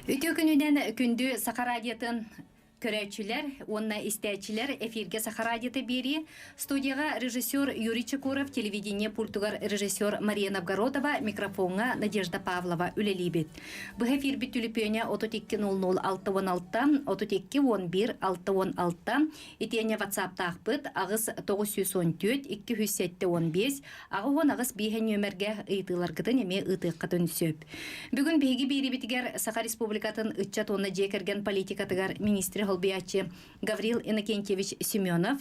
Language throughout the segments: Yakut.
Үтүө күнүнэн күндү Саха радиотын көрөөччүлэр уонна истээччилэр эфиргэ Саха радиота биэрии студияҕа режиссер Юрий Чекуров, телевидение пультугар режиссер Мария Новгородова, микрофоҥҥа Надежда Павлова үлэлиибит. Быһа эфирбит түлүпүөнэ 32 00 66 32 11 66 итиэннэ ватсаптаахпыт аҕыс 914 275 88 бииһэ нүөмэргэ ыйытыыларгытын эмиэ ыытыаххытын сөп. Бүгүн биһиги биэрибитигэр Саха Республикатын ыччат уонна дьиэ кэргэн политикатыгар министри солбуйааччы Гаврил Иннокентьевич Семенов,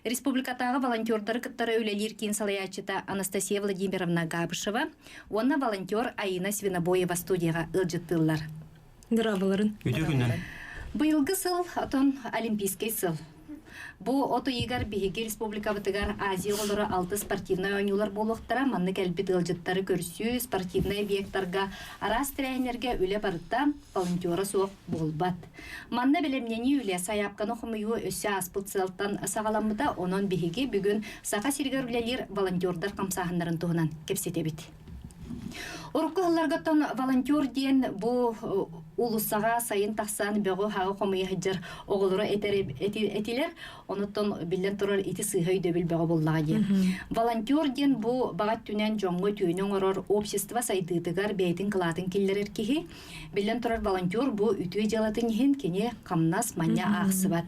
республикатааҕы волонтердары кыттары үлэлиир киин салайааччыта Анастасия Владимировна Габышева уонна волонтер Аина Свинобоева студияҕа ыалдьыттыыллар. Дорооболорун. Үтүө күннэн. Быйылгы сыл отон Олимпийскай сыл. Бу от ыйыгар биһиги республикабытыгар Азия оҕолоро алты спортивнай оонньуулар буолуохтара. Манна кэлбит ыалдьыттары көрсүү, спортивнай объектарга, араас тэрээһиннэргэ үлэ барыта волонтера суох буолбат. Манна бэлэмнэнии үлэ сайаапканы хомуйуу өссө ааспыт сыалтан саҕаламмыта. Онон биһиги бүгүн Саха сиригэр үлэлиир волонтердар хамсааһыннарын туһунан кэпсэтэбит. Урукку сылларгаттан волонтер диэн бу уулуссаҕа сайын тахсан бөҕү-хаҕы хомуйа сылдьар оҕолоро этэр этилэр. Онуттан биллэн турар ити сыыһа өйдөбүл бөҕө буоллаҕа диэн. Волонтер диэн бу баҕа өттүнэн дьоҥҥо үтүөнү оҥорор общество сайдыытыгар бэйэтин кылаатын киллэрэр киһи. Биллэн турар волонтер бу үтүө дьыалатын иһин кини хамнас манньа аахсыбат.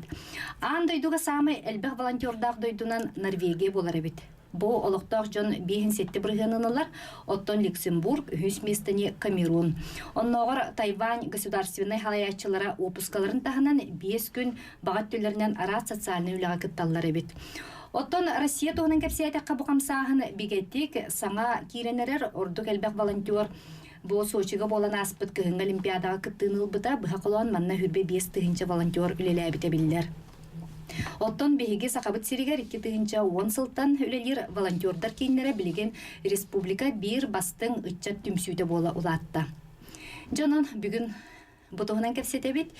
Аан дойдуга саамай элбэх волонтердаах дойдунан Норвегия буолар эбит. Бу олохтоох дьон 5-7 бырыһыанын ылар, оттон Люксембург үһүс миэстэни Камерун. Оннооҕор Тайвань государственнай халайааччылара уоппускаларын таһынан 5 күн баҕа өттүлэринэн араас социальнай үлэҕэ кытталлар эбит. Оттон Россия туһунан кэпсээтэххэ бу хамсааһын бигэтик саҥа киирэн эрэр ордук элбэх волонтер бу Сочига буолан ааспыт кыһыҥҥы Олимпиадаҕа кыттыыны ылбыта быһа холоон манна 25 тыһыынча волонтер үлэлээбитэ биллэр. Оттон биһиги Сахабыт сиригэр 2010 сылтан үлэлиир волонтердар кииннэрэ билигин республика биир бастыҥ ыччат түмсүүтэ буола улаатта. Дьонон бүгүн бу туһунан кэпсэтэбит.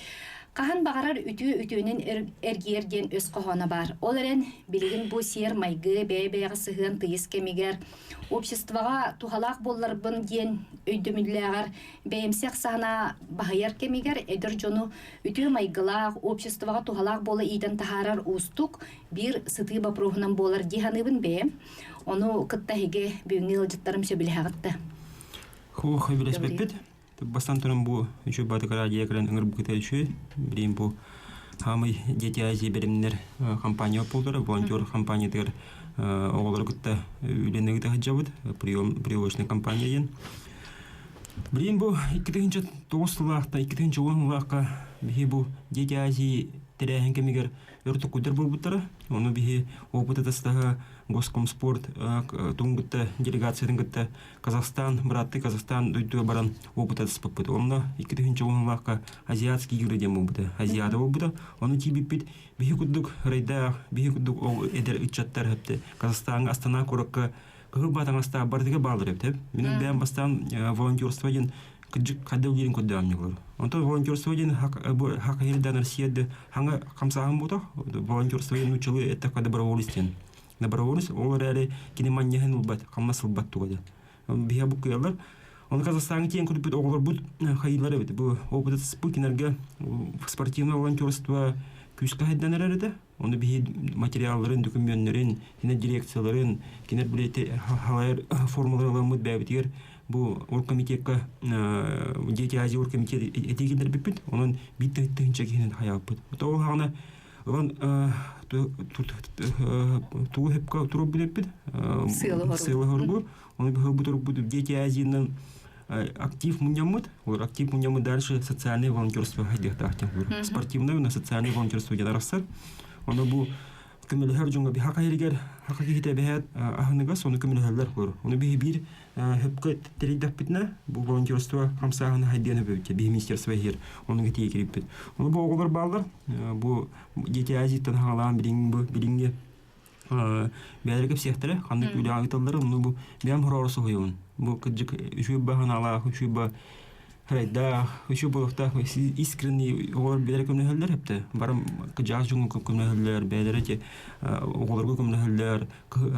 Хаһан баҕарар үтүө үтүөнэн эргийэр диэн өс хоһооно баар. Ол эрэн билигин бу сиэр-майгы, бэйэ-бэйэҕэ сыһыан тыйыс кэмигэр обществоҕа туһалаах буолларбын диэн өйдөбүллээҕэр бэйэмсэх санаа баһыйар кэмигэр эдэр дьону үтүө майгылаах, обществоҕа туһалаах буола иитэн таһаарар уустук биир сытыы боппуруоһунан буолар дии саныыбын бэйэм. Ону кытта эһиги бүгүҥҥү ыалдьыттарым сөбүлэһэҕит да? Хух, сөбүлэспиппит. Бастан туран бу үчүгэй баатык радио кэлэн ыҥырбыта үчүгэй. Билигин бу хаамый Дети Азии бэлэмнэр компания буоллара, волонтер компаниятыгар оҕолору кытта үлэни ыыта сылдьабыт, прием приемочная компания диэн. Билигин бу 2009 сыллаахта 2010 сыллаахха биһи бу Дети Азии тэрээһин кэмигэр өр токуйдар буолбуттара. Ону биһи опыт атастаһа Госкомспорт тугун кытта делегациятын кытта Казахстан, бырааттыы Казахстан дойдуга баран опыт атаспыппыт. Онно 2010 сыллаахха азиатский игры диэн буолбута. Азиада буолбута. Ону тиийбиппит биһи курдук райдаах, биһи курдук эдэр ыччаттар хэпте Казахстаҥҥа Астана куоракка Кыһыл баатаҥастаах барытыгар бааллар эбит. Мин бэйэм бастаан волонтерство диэн кырдьык хайдах диирин көрдөөн ньугулар. Онтон волонтерство диэн хак иһирдэн Россия хаҥа хамсааһын буотах. Волонтерство диэн нууччалыы эттэххэ доброволец диэн. Доброволец ол эрээри кини манньаһын ылбат, хамнас ылбат туга диэн. Биһиэ буккуйаллар. Оны Казахстаҥҥа тиийэн көрбүт оҕолорбут хайыылар эбит. Бу опыт кинилэргэ спортивное волонтерство күүскэ хайдан эрэр этэ. Ону биһи материалларын, докумүөннэрин, кинэ дирекцияларын, кинэ билети халайар формалары ыламмыт бэйэбитигэр бу оргкомитекка Дети Азии оргкомитет этии киллэрбиппит. Онон биир тыһыынча киһинэн хайааппыт. Ол хаҕана ылан тугу хөпкө туруорбут эппит. Сыалы хорбу. Ону быһылбыт турбут Дети Азиинан актив мунньаммыт. Ол актив мунньаммыт дальше социальное волонтерство хайдыахтаах диэн Спортивное на социальное волонтерство диэн арахсар. Ону бу көмөлөһөр дьоҥҥо биһа хайырыгар хака киһитэ эбэһээт аһыныгас ону көмөлөһөллөр хор. Ону биһи биир хөпкө тэрийдэхпитинэ бу волонтерство хамсааһына хайдыан өбүтэ биһи министерство иһир ону кэтии кириппит. Ону бу оҕолор бааллар бу Дети Азияттан хаалаан билиҥ бу билиҥҥи бэйэлэрэ кэпсиэхтэрэ ханнык үлэҕэ ыыталлара ону бу бэйэм хороору соһуйабын бу кырдьык үчүгэй баһаналаах үчүгэй ба Харайдаах, үчү буолуохтаах искренний оҕолор бэйэлэрэ көмөлөһөллөр эптэ. Барым кыдьаас дьоҥҥо көмөлөһөллөр, бэйэлэрэ те оҕолорго көмөлөһөллөр,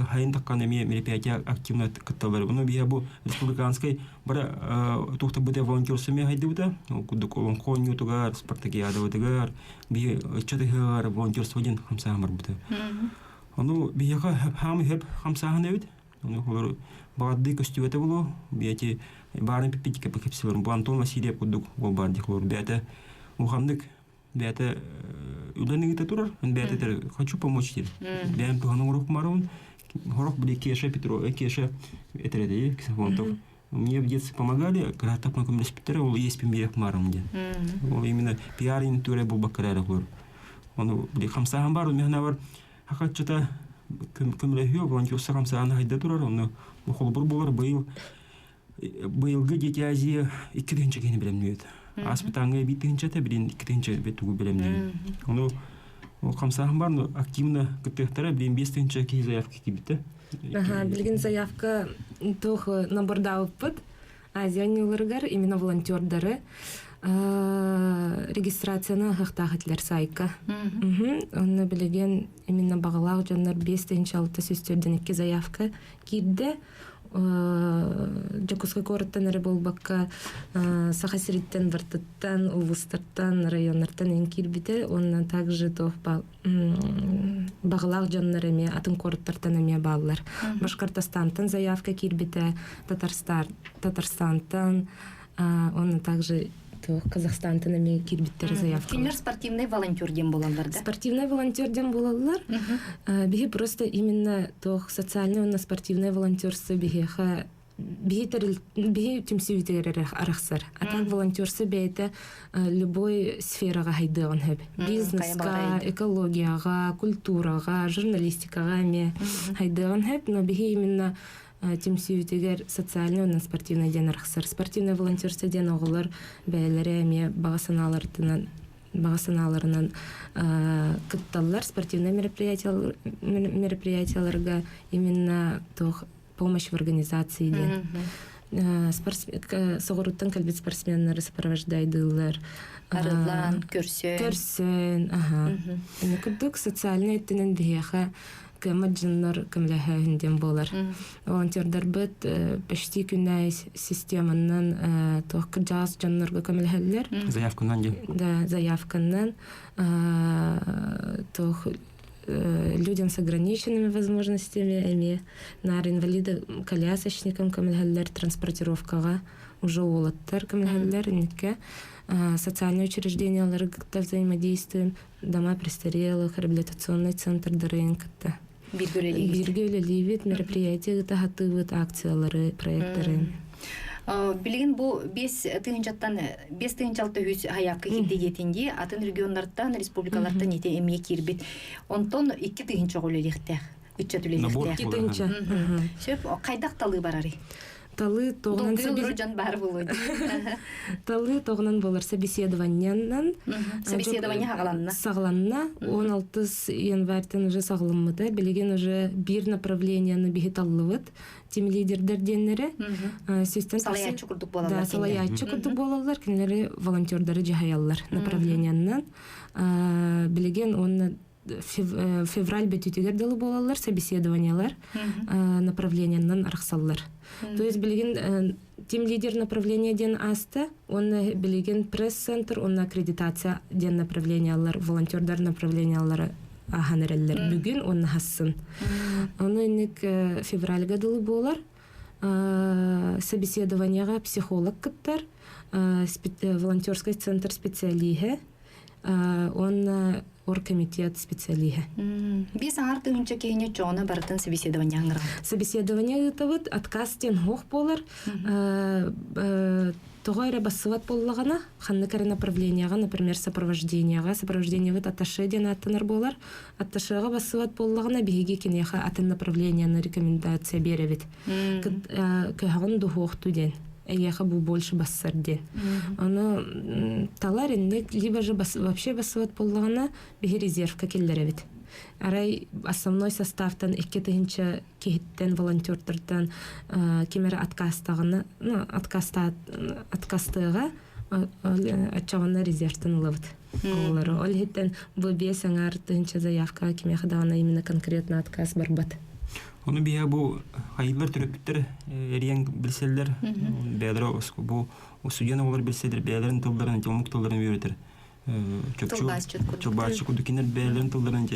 хайын таккан эмиэ мероприятие активно кытталлар. Ону биһэ бу республиканскай бара туохтарбыта волонтерство эмиэ хайдыбыта. Курдук олоҥхо оонньуутугар, спартакиадабытыгар, биһи ыччат ыһыаҕар волонтерство диэн хамсааһын барбыта. Ону биһиэхэ хаамы хөп хамсааһын эбит. Ону олор баҕардыы көстүбэтэ буолуо. Биэти баарын пиппитикэ кэпсиибин. Бу Антон Васильев курдук уол баар дии холор. Бэйэтэ улаханнык бэйэтэ үлэн ыыта турар. Бэйэтэ хочу помочь диир. Бэйэм туһанан оҥоруох барабын. Хорох били Кеша Петров, Кеша этэрэ Ксенофонтов. Мне в детстве помогали, когда так көмөлөспүттэрэ, ол иэспин биэрэх маарым диэн. Ол именно пиар туре булбакка эрэ холор. Ону били хамсааһын бар, мехна бар хакаччыта көмөлөһүө, волонтерство хамсааһын хайда турар, онно холобур буолар быйыл быйылгы Дети Азии 2 тыһыынча киһини бэлэмниэт. Ааспытааҥҥы 1 тыһыынчата, билин 2 тыһыынча тугу бэлэмниир. Ону хамсааһын бар, активно кыттыахтара, билин 5 тыһыынча киһи заявка киирбитэ. Аха, билигин заявка туох набордаабыппыт. Азия оонньууларыгар именно волонтердары регистрацияны ыһыахтаах этилэр сайка. Онно билигин именно баҕалаах дьоннор 5642 заявка киирдэ. Дьокуускай куораттан эрэ буолбакка Саха сириттэн, Бартыттан, улуустартан, районнартан эн киирбитэ. Уонна также туох баҕалаах дьоннор эмиэ атын куораттартан эмиэ бааллар. Башкортостантан заявка киирбитэ, Татарстантан, уонна также Казахстантан эмиэ киирбиттэр заявка. Кинилэр спортивный волонтер диэн буолаллар да? Спортивный волонтер диэн буолаллар. Биһи просто именно туох социальный уонна спортивный волонтерство биһиэхэ биһи тэрил биһи түмсүүбүтүгэр эрэ арахсар. А так волонтерство бэйэтэ любой сфераҕа хайдыаҕын сөп. Бизнеска, экологияҕа, культураҕа, журналистикаҕа эмиэ хайдыаҕын сөп. Но биһи именно түмсүүбүтүгэр социальный уонна спортивный диэн арахсар. Спортивный волонтерство диэн оҕолор бэйэлэрэ эмиэ баҕа санааларынан баҕа санааларынан кытталлар спортивный мероприятияларга именно туох помощь в организации диэн. Соҕуруттан кэлбит спортсменнары сопровождайдыыллар. Арыллаан, көрсөн. Көрсөн, аха. Курдук социальный өттүнэн биһиэхэ кыаммат дьоннор көмөлөһөөһүн диэн буолар. Волонтердарбыт почти күннээйи системанан туох кырдьаҕас дьоннорго көмөлөһөллөр. Заявканан диэн. Да, заявканан туох людям с ограниченными возможностями эмиэ наар инвалиды колясочникам көмөлөһөллөр транспортировкаҕа уже уолаттар көмөлөһөллөр инникке социальные учреждениялары кытта взаимодействуем дома престарелых реабилитационный центрдарын кытта бииргэ үлэлиибит мероприятие ыта акциялары проекттары. Билигин бу 5 тыһыынчаттан 5600 заявка киирди диэтинги атын регионнартан, республикалартан ити эмиэ киирбит. Онтон 2000 үлэлиэхтээх. Ыччат үлэлиэхтээх. 2000. Сөп, хайдах талыы барарый? Талы тоҕунан дьон бар булуй. Талы тоҕунан болар собеседованиянан. Собеседование саҕаланна. Саҕаланна. 16 январьтан уже саҕаламмыта. Билигин уже бир направленияны биһи таллыбыт. Тим лидердер диэннери. Салаяччы курдук буолаллар. Да, салаяччы курдук буолаллар. Кинилери волонтердары жаһаяллар направлениянан. Билигин он февраль бүтүтүгэр дылы буолаллар собеседованиялар направлениянан арахсаллар. То есть билигин тим лидер направление диэн ааста, он билигин пресс-центр, он аккредитация диэн направлениялар, волонтердар направлениялары ааһан эрэллэр. Бүгүн он хассын. Ону инник февральга дылы буолар. Собеседованияға психолог кыттар, волонтерский центр специалиһэ, он оргкомитет специалиһэ. 5,5 тыһыынча киһини чоҕуна барытын собеседование аңырар. Собеседование ыытабыт, отказ диэн суох буолар. Тоҕо эрэ бассыбат буоллаҕына, ханнык эрэ направлениеҕа, например, сопровождениеҕа, сопровождениебыт атташе диэн ааттанар буолар. Атташеҕа бассыбат буоллаҕына, биһиги киниэхэ атын направлениены рекомендация биэрэбит. Көһөҕүн дуһуохту диэн эйиэхэ бу больше бассар диэн. Ону талар инник, либо же вообще бассыбат буоллаҕына, биһи резервка киллэрэбит. Арай основной составтан 2000 киһиттэн волонтердартан ким эрэ отказтаҕына, ну, отказтыаҕа, оччоҕуна резервтэн ылабыт оҕолору. Ол иһиттэн бу 5,5 тыһыынча заявкаҕа кимиэхэ даҕаны именно конкретно отказ барбат. Ону биһэ бу хайылар төрөппүттэр эриэн билсэллэр, бэйэлэрэ бу студент оҕолор билсэллэр, бэйэлэрин тылларын, омук тылларын үөрэтэр. Тылбаасчыт курдук кинилэр бэйэлэрин тылларын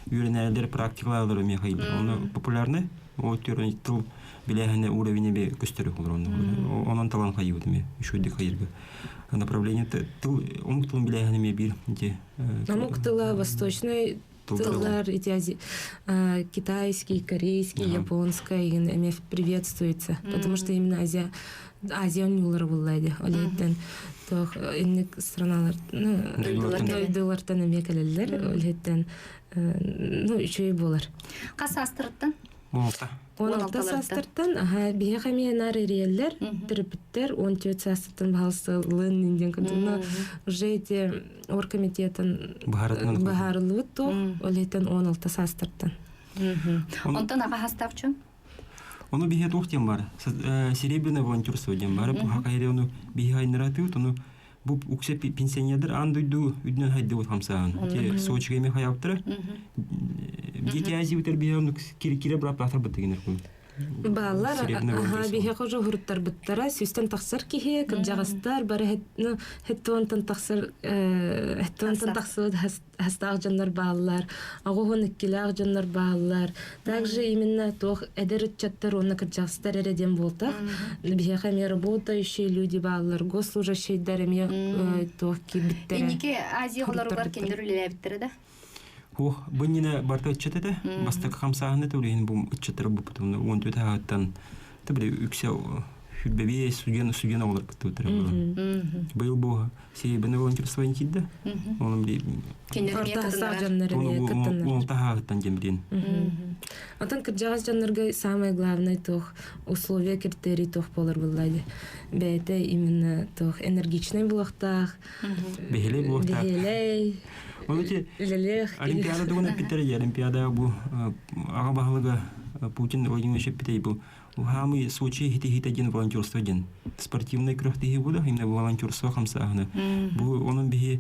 үөрэнээллэр, практикалаалар эмиэ хайылар. Ону популярный, ол тыл билээһинэ уровень эбе көстөр олор онон талан хайыбыт эмиэ үчүгэйдик хайырга направление тыл омук тылын билээһин эмиэ биир Омук тыла восточный тыллар ити китайский, корейский, японский эмиэ приветствуется, потому что именно Азия Азия оонньуулара булла ди. Ол иһиттэн туох инник страналар дойдулартан эмиэ кэлэллэр. Ол иһиттэн ну үчүгэй буолар. Хас саастарыттан? 16. 16 саастартан аха биһиэхэ эмиэ наар эрийэллэр төрөппүттэр 14 саастартан баһалсылын диэн курдук но уже эти оргкомитетын быһаарыллыбыт туох ол иһиттэн 16 саастартан. Онтон аҕа хастаах чун? Ону биһиэ туох диэн бар? Серебряное волонтерство диэн бар. Бу хакайры ону биһи хайнара ону бу уксе пенсионердер аан дойду үрдүнэн хайдыбыт хамсааһын. Те Сочига эми хайаптара. Дети Азии битер биһи ону кире быраптаатар быттыгынер кун. Бааллар, аха, биһиэхэ уже уһуруттарбыттара, сүүстэн тахсар киһи, кырдьаҕастар, бары ну, хеттуонтан тахсар, хеттуонтан тахсыбыт хастаах дьоннор бааллар, аҕуһун иккилээх дьоннор бааллар. Также именно туох эдэр ыччаттар уонна кырдьаҕастар эрэ диэн буолтах. Биһиэхэ эмиэ работающие люди бааллар, госслужащийдар эмиэ туох киирбиттэрэ. Инники Азия оҕолоругар кинилэр үлэлээбиттэрэ да? Хух, бу иннинэ барыта ыччат этэ. Бастакы хамсааһын этэ, ол иһин бу ыччаттары буппутум 14 аһыттан били үксэ сүрбэбиэ студент студент оҕолор кыттыбыттара буолан. Быйыл бу серебряный волонтерство киирдэ. Оны били Орто дьоннор эмиэ кыттыннар. Уолта хаагыттан диэн билин. Отон кырдьаҕас дьоннорго самое главное туох условия критерий туох буолар булла бэйэтэ именно туох энергичный буолуохтаах. Бэһэлэй буолуохтаах. Бэһэлэй. Ол ити Үлэлиэх. Олимпиада тугун эппиттэр Олимпиада бу аҕа баһылыга Путин Владимирович эппитей бу хаамый Сочи хити-хите диэн волонтерство диэн спортивный күрэхтэһии буолар именно волонтерство хамсааһына бу онон биһи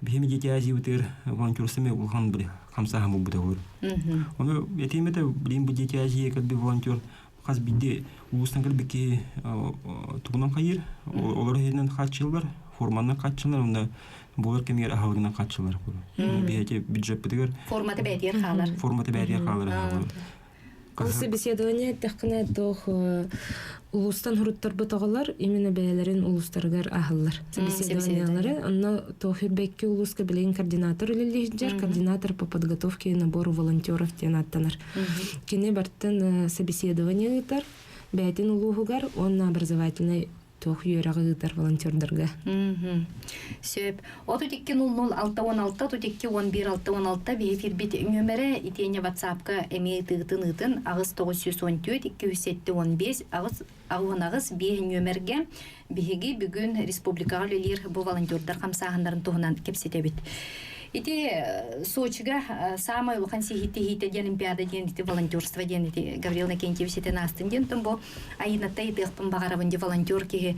биһи Дети Азии бытыр волонтерство ме улахан били хамсааһын булбута olur. Ону этиим это билим бу Дети Азии кэлби волонтер хас бидди улуустан кэлбикки тугунан хайыр олор иһинэн хааччыллар форманан хааччыллар онно буолар кэмигэр аһылыгынан хааччыллар биһиэти бюджеппытыгар формата бээтиэр хаалар формата бээтиэр хаалар. Ол собеседование эттэххинэ туох улуустан хуруттарбыт оҕолор именно бэйэлэрин улуустарыгар аһаллар собеседованиялары. Онно туох үрбэкки улууска билигин координатор үлэлиир, координатор по подготовке и набору волонтеров диэн аттанар. Кини бартын собеседование ыытар бэйэтин улууһугар уонна образовательный туох үөрэҕи ыытар волонтердарга. Сөп. 32 00 6 16 32 11 6 16 биһи эфирбит нөмерэ итиэннэ WhatsApp-ка эмиэ ытыытын ыытын 8 914 207 15 8 68 5 нөмерге биһиги бүгүн республикаҕа үлэлиир бу волонтердар хамсааһыннарын туһунан кэпсэтэбит. Ити Сочига самай улахан сиһити диэн олимпиада диэн ити волонтерство диэн ити Гаврил Накентьевич этэн аастын диэн тон бу Айынатта ыйытыахпын баҕарабын ди волонтер киһи.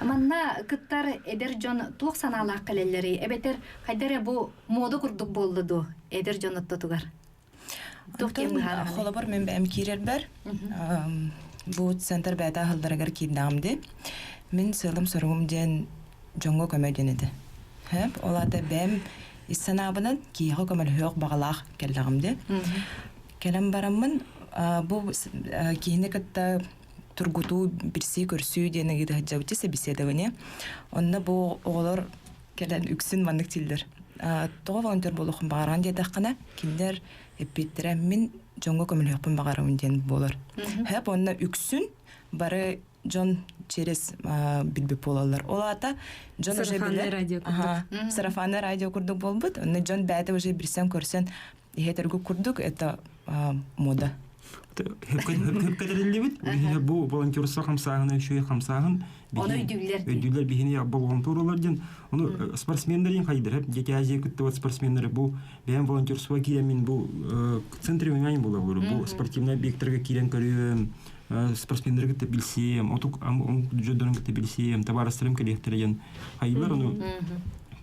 Манна кыттар эдэр дьон туох санаалаах кэлэллэрий эбэтэр хайдара бу мода курдук буолла дуо эдэр дьон оттотугар? Туох диэн быһаараҕын? Холобур мин бэйэм киирэрбэр бу центр бэйэтэ аһылларыгар киирдэҕим дии. Мин сыалым-соругум диэн дьоҥҥо көмө диэн этэ. Ол аата бэйэм ис санаабынан киһиэхэ көмөлөһүөх баҕалаах кэллэҕим дии. Кэлэн бараммын бу киһини кытта тургутуу, билсии-көрсүү диэн ыйыта сылдьабыт собеседование. Онно бу оҕолор кэлэн үксүн маннык дииллэр. Тоҕо волонтер буолуоххун баҕараҕын диэтэххинэ, кинилэр эппиттэрэ мин дьоҥҥо көмөлөһүөхпүн баҕарабын диэн буолар. Хэп онно үксүн бары дьон через билбит буолаллар. Ол аата дьон уже билэр. Радио курдук. Сарафанное радио курдук буолбут. Онно дьон бэйэтэ уже билсэн көрсөн иһэтэргу курдук это мода. Хөпкөтөрүллүбүт. Бу волонтерство хамсааһына үчүгэй хамсааһын. Ону өйдүүллэр. Өйдүүллэр биһини болҕомторулар диэн. Ону спортсменнэрин хайдыр. Дети Азии кыттыбат спортсменнары бу бэйэм волонтерство киирэн мин бу центре внимания буолар. Бу спортивный объекттарга киирэн көрүөм, спортсменнары кытта билсиэм, отук дьоннорун кытта билсиэм, табаарыстарым кэлиэхтэрэ диэн хайылар ону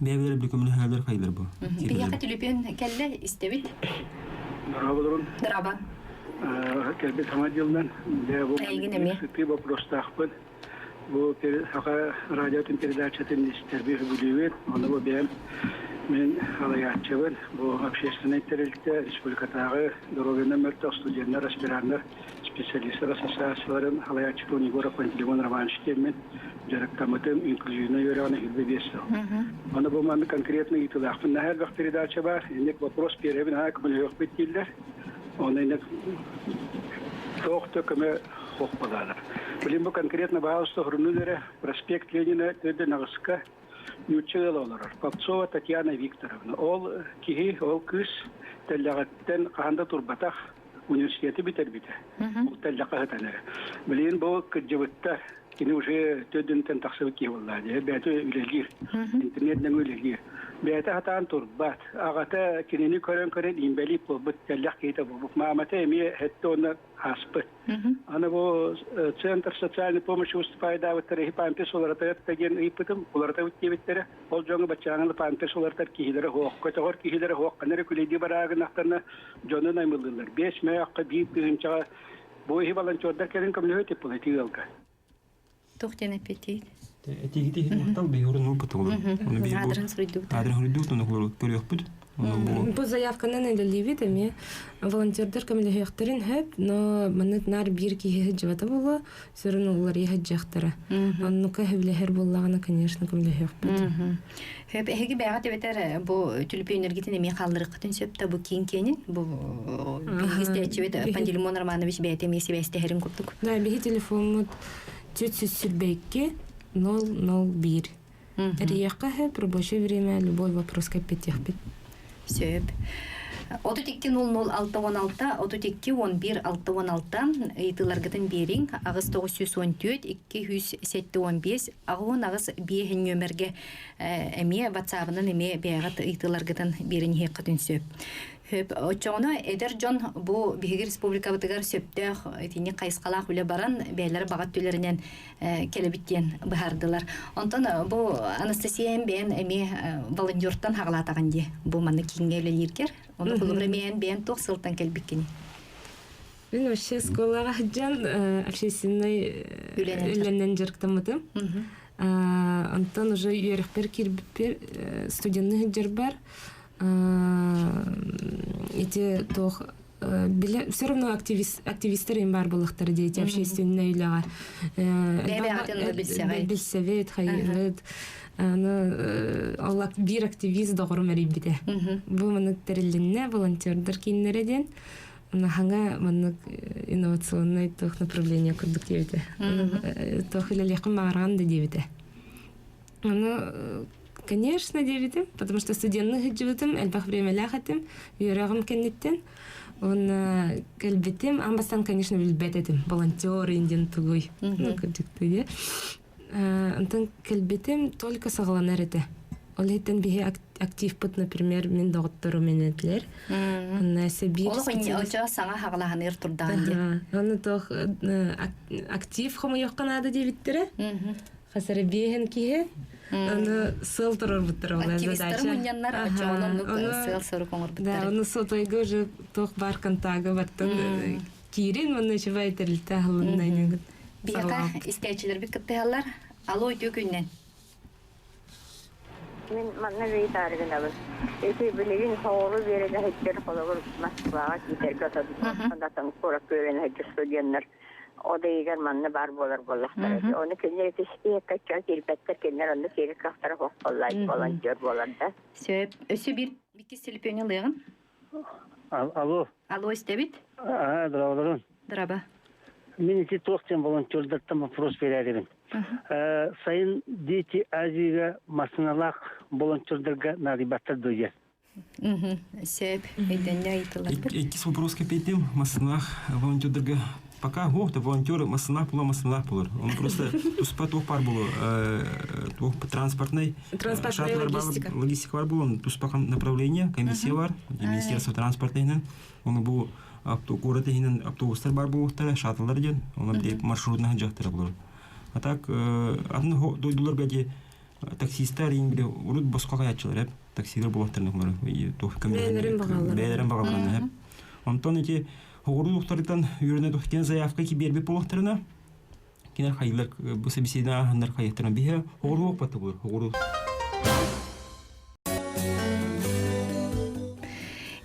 бэйэбэлэр били көмөлөһөлөр хайылар бу. Биһиэхэ түлүпүөн кэллэ истэбит. Дорооболорун. Дорообо. Кэлбит саҥа дьылынан бу Эйигин эмиэ. сытыы боппуруостаахпын. Бу Саха радиотын передачатын истэрби сөбүлүүбүн. Ону бу бэйэм мин салайааччыбын. Бу общественнай тэрилтэ республикатааҕы доруобуйанан мөлтөх студеннар, аспираннар, специалистар ассоциацияларын салайааччытын Егоров Пантелеймон Романович диэммин дьарыктаммытым инклюзивнай үөрэҕин 25 сыл. Аны бу маннык конкретно ыйытыылаахпын. Наһаа элбэх передача баар. Инник вопрос биэрэбин, аа көмөлөһүөхпүт дииллэр. Оны инник туох да көмө суох буолаалар. Билин бу конкретно баһаалыста хурунун эрэ проспект Ленина төрдө наҕыска нуучча ыала олорор. Попцова Татьяна Викторовна. Ол киһи, ол кыыс тэллэҕиттэн хаһан да турбатах университеты бүтэрбитэ. Ол тэллэххэ сытан эрэ. Билигин бу кырдьыбыттар кини уже төрдүнтэн тахсыбыт киһи буоллаа дии. Бэйэтэ үлэлиир. Интернет нөҥүө үлэлиир. Бэйэтэ сатаан турбат. Аҕата кинини көрөн-көрөн инбэлиит буолбут, тэллэх киһитэ буолбут. Маамата эмиэ сэттэ уонна ааспыт. Аны бу Центр социальной помощи выступадаабыттар иһи памперс уларытар диэн ыйыппытым, уларытабыт диэбиттэрэ. Ол дьоҥҥо баччааҥҥы памперс уларытар киһилэрэ суох, көтөҕөр киһилэрэ суох, ханна эрэ күлэйдии бараагынахтарына дьону наймылыыллар. 5 мөөххө 1 тыһыынчаҕа бу иһи волонтердар кэлин көмөлөһө типпыл ити ыалга. Туох диэн эппиэттиир? Этиги махтал биһурун ылбытылар. Оны би бу Аадырын суруйдубут. Аадырын суруйдубут, оны көрүөхпүт. Оны бу Бу заявканан үлэлиибит эмиэ волонтердар көмөлөһүөхтэрин сөп, но маннык наар биир киһи сылдьыбата буолуо, сүрүн уларыйа сылдьыахтара. Оннука сөбүлэһэр буоллаҕына, конечно, көмөлөһүөхпүт. Хөп эһиги бэҕэ тебетер бу түлүпүөннэргитин эмиэ хаалларыаххытын сөп да бу киин киэнин бу биһиги Пантелеймон Романович бэйэтэ эмиэ сибээстэһэрин курдук. Да, биһи телефоммут 422 001. Эрийиэххэ сөп, рабочее время любой вопрос эппиэттиэхпит. Сөп. 32 00 616 32 11 616 ыйытыыларгытын биэриҥ аҕыс 914 275 аҕыс биэһин нүөмэргэ эмиэ ватсабынан эмиэ бэйэҕит ыйытыыларгытын биэрин иһиэххитин сөп. Хөп оччоҕуна эдэр дьон бу биһиги республикабытыгар сөптөөх итинник хайысхалаах үлэ баран бэйэлэрэ баҕа өттүлэринэн кэлэбит диэн быһаардылар. Онтон бу Анастасия бэйэн эмиэ волонтертан хаҕалаатаҕын дии бу манна кииҥҥэ үлэлииргэр. Ону холобура бэйэн бэйэн туох сылтан кэлбиккини? Мин вообще школаҕа сылдьан общественный үлэнэн дьарыктаммытым. Онтон уже үөрэхпэр киирбиппэр студенны сылдьарбар ити туох все равно активисттар им бар буоллахтара дети общественный үлэҕэ билсэбит хайыыбыт. Аны ол биир активист доҕорум эрийбитэ бу маннык тэрилиннэ волонтердар кииннэрэ диэн хаҥа маннык инновационный туох направление курдук диэбитэ туох үлэлиэххин баҕараҕын да диэбитэ. Аны конечно диэбитим, потому что студенны сылдьыбытым, элбэх времялаах этим, үөрэҕим кэнниттэн. Уонна кэлбитим, аан бастаан, конечно, билбэт этим, волонтер диэн тугуй, ну, кырдьыкты дии. Онтон кэлбитим только саҕаланар этэ. Ол иһиттэн биһи активпыт, например, мин доҕотторум этилэр. Онно биир Олох саҥа хаҕалаһаныыр турдаҕын дии. Оны туох актив хомуйуохха наада диэбиттэрэ. Хас эрэ биэһин киһи. Аны сыл турарбыттар ол Активисттар мунньаннар очоҕунан сыал сорук оҥорбуттар. Да, оны сотойго уже туох бар контагы баттан киирин манна чыбай тэрилтэ аһылынна. Биһиэхэ истээччилэрбит кыттыһаллар. Алло, үтүө күннэн. Мин манна ыйытаарыгынабын. Ити билигин хоҕуру биэрэн иһиттэр холобур Москваҕа киитэргэ отон куоракка үөрэнэ сылдьар студеннар одайыгар манна баар буолар буоллахтара. Ону кинилэр ити киирбэттэр, кинилэр онно киирэр кыахтара суох буолла, волонтер буолар да. Сөп. Өссө биир иккис телефону ылыаҕын. Алло. Алло, истэбит. Аа, дорооболорун. Дорообо. Мин ити туох диэн волонтердартан вопрос берерибин. Сайын Дети Азияга массыналаах волонтердарга наадыйбаттар дуо? Сөп, өйдөннө ыйытылларбыт. Иккис вопрос кэпиэтим массыналаах волонтердарга пока ох да волонтер массыналаах була массыналаах болор. Он просто туспа туох пар болу туох транспортный Транспортная логистика. Логистика бар болон туспа направление комиссия бар Министерство транспорта иһинэн оны бу город иһинэн автобустар бар буолуохтара шаттлар диэн оны маршрутна дьахтара болор. А так атын дойдуларга де таксисттар иин биле урут босхо каяччылар эп таксилар буолуохтарын туох Бэйэлэрин баҕалларын. Бэйэлэрин баҕаларын эп. Онтон ити оҕуруу тухтарыттан үөрэнэ тухтен заявка кибиэрбит буолуохтарына кинер хайылар бу собеседование ааһаннар хайыахтарына биһэ оҕуруу оппатта буолар оҕуруу.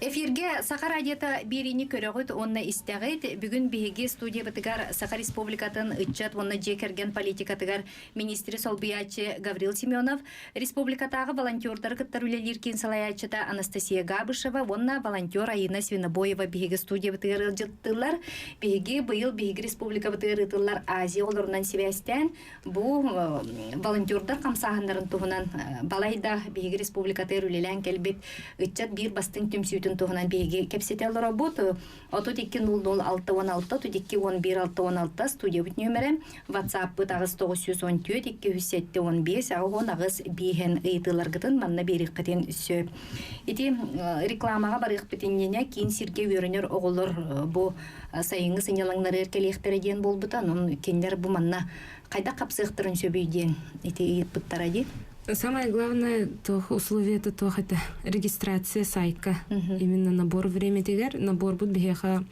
Эфиргэ Саха радиота биэриини көрөҕүт уонна истэҕит. Бүгүн биһиги студиябытыгар Саха Республикатын ыччат уонна дьиэ кэргэн политикатыгар министри солбуйааччы Гаврил Семенов, республикатааҕы волонтердары кыттар үлэлиир киин салайааччыта Анастасия Габышева уонна волонтер Айына Свинобоева биһиги студиябытыгар ыалдьыттыыллар. Биһиги быйыл биһиги республикабытыгар ыытыллар Азия олорунан сибээстээн бу волонтердар хамсааһыннарын туһунан балайда биһиги республикатыгар үлэлээн кэлбит ыччат биир бастыҥ түмсүүтүн туһунан биһиги кэпсэтэ олоробут. 32 00 66 32 11 66 студиябыт нүөмэрэ WhatsApp-пыт аҕыс 914 275 88 бииһэн ыйытыыларгытын манна биэриэххитин сөп. Ити рекламаҕа барыахпыт иннинэ киин сиргэ үөрэнэр оҕолор бу сайыҥҥы сынньалаҥнарыгар кэлиэхтэрэ диэн буолбута. Онон кинилэр бу манна хайдах хапсыахтарын сөбүй диэн ити ыйыппыттара дии. Самое главное, то условие это то это регистрация сайка. Именно набор времятигэр набор бут биһиэхэ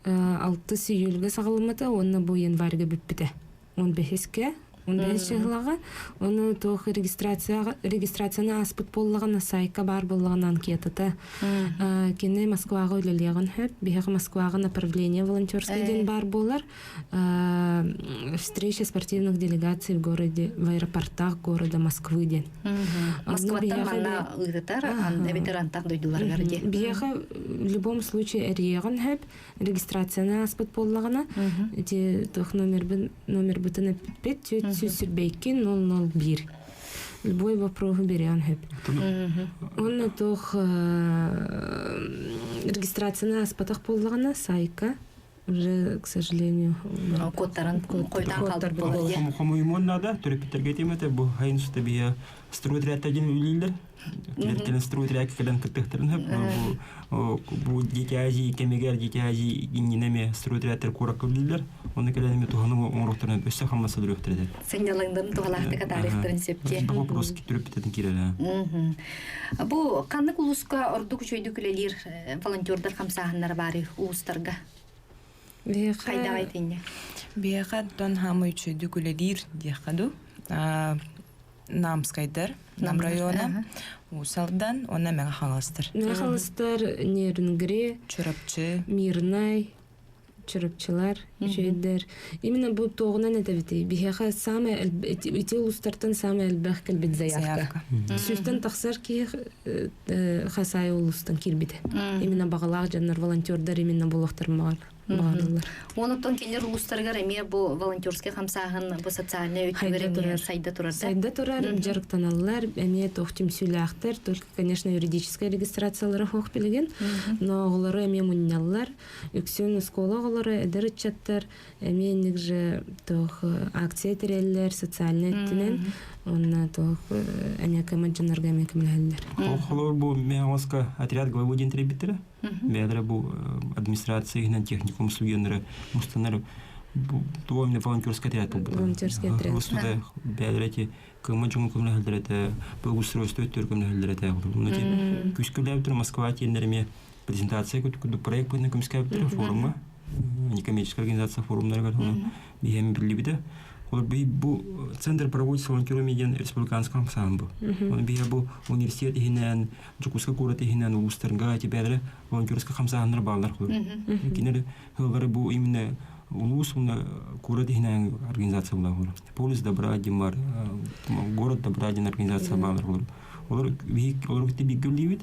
алтыс июльга саҕаламмыта уонна бу январьга бүппүтэ. Он бэһискэ, он бэһис чыһылаҕа, оны туох регистрацияҕа регистрацияны ааспыт буоллаҕына сайка баар буоллаҕына анкетата кини Москваҕа үлэлиэҕин сөп. Биһиэхэ Москваҕа направление волонтерское диэн баар буолар. Встреча спортивных делегаций в городе, в аэропортах города Москвы диэн. Москваттан манна ыытытар, эбэтэр антах дойдуларыгар диэн. Биһиэхэ в любом случае эрийэҕин сөп, регистрацияны ааспыт буоллаҕына, ити туох номербын номербытын эппит 442 001. Любой вопроһу бериэн сөп. Онно туох регистрацияны ааспатах буоллаҕына, сайка уже, к сожалению, Куоттаран койдaan хаалбыт буолар диye. Хомуйумуон наада, төрөппүттэргэ тиэмэтэ бу хайын сута биһэ стройотрядта диэн үлэлииллэр. Кинилэр стройотрядка кэлэн кыттыахтарын сөп. Бу бу Дети Азии кэмигэр Дети Азии иннинэ эмиэ стройотрядтар куоракка үлэлииллэр. Онно кэлэн эмиэ туһаны оҥоруохтарын өссө хамнас өлөрүөхтэрэ этэ. Сынньалаҥдарын туһалаахтык атаарыахтарын сөп диye. Бу вопрос төрөппүттэрин киирэр. Бу ханнык улууска ордук үчүгэйдик үлэлиир волонтердар хамсааһыннара баарый улуустарга? Хайдаҕай итиннэ? Биһиэхэ оттон хаамай үчүгэйдик үлэлиир диэххэ дуу. Намскайдар, Нам района, Уус Алдан уонна Мэҥэ Хаҥаластар. Мэҥэ Хаҥаластар, Нерюнгри, Чурапчы, Мирнай, Чурапчылар, үчүгэйдэр. Именно бу туоҕунан этэбитий? Биһиэхэ самый ити улуустартан самый элбэх кэлбит заявка. Сүүстэн тахсар киһи хасаайы улуустан киирбитэ. Именно баҕалаах дьоннор, волонтердар именно буолуохтарын баҕараллар. Онуттан кинилэр улуустарыгар эмиэ бу волонтерскай хамсааһын бу социальнай өттүгэр эмиэ сайда турар. Сайда турар, дьарыктаналлар, эмиэ туох түмсүүлээхтэр, только, конечно, юридическай регистрациялара суох билигин, но оҕолору эмиэ мунньаллар. Үксүн оскуола оҕолоро, эдэр ыччаттар эмиэ инник же туох акция тэрийэллэр социальнай өттүнэн уонна туох эмиэ көмө дьоннорго эмиэ көмөлөһөллөр. Холобур бу Мегаоска отряд главы диэн тэрийбиттэрэ. Бэйэлэрэ бу администрация иһинэн техникум студеннары мустаннар бу именно волонтерский отряд буолбута. Волонтерский отряд. Устуда бэйэлэрэ эти кыма дьоҥу көмөлөһөллөр этэ, благоустройство өттүгэр көмөлөһөллөр этэ. Эти күүскүлээбиттэр Москва тиэннэр эмиэ презентация курдук проект быһыытынан көмүскээбиттэрэ форумҥа некоммерческая организация форумнарыгар ону биһиэм биллибитэ. Ол бу центр проводит волонтерами диэн республиканскай хамсааһын бу. Оны биһиэ бу университет иһинэн, Дьокуускай куорат иһинэн улуустарга тибээлэрэ волонтерскай хамсааһыннар бааллар. Кинилэр хыллары бу именно улуус уонна куорат иһинэн организация буолар. Полис добра диэн бар, город добра диэн организация баалар. Олор олор бииргэ үлэлиибит.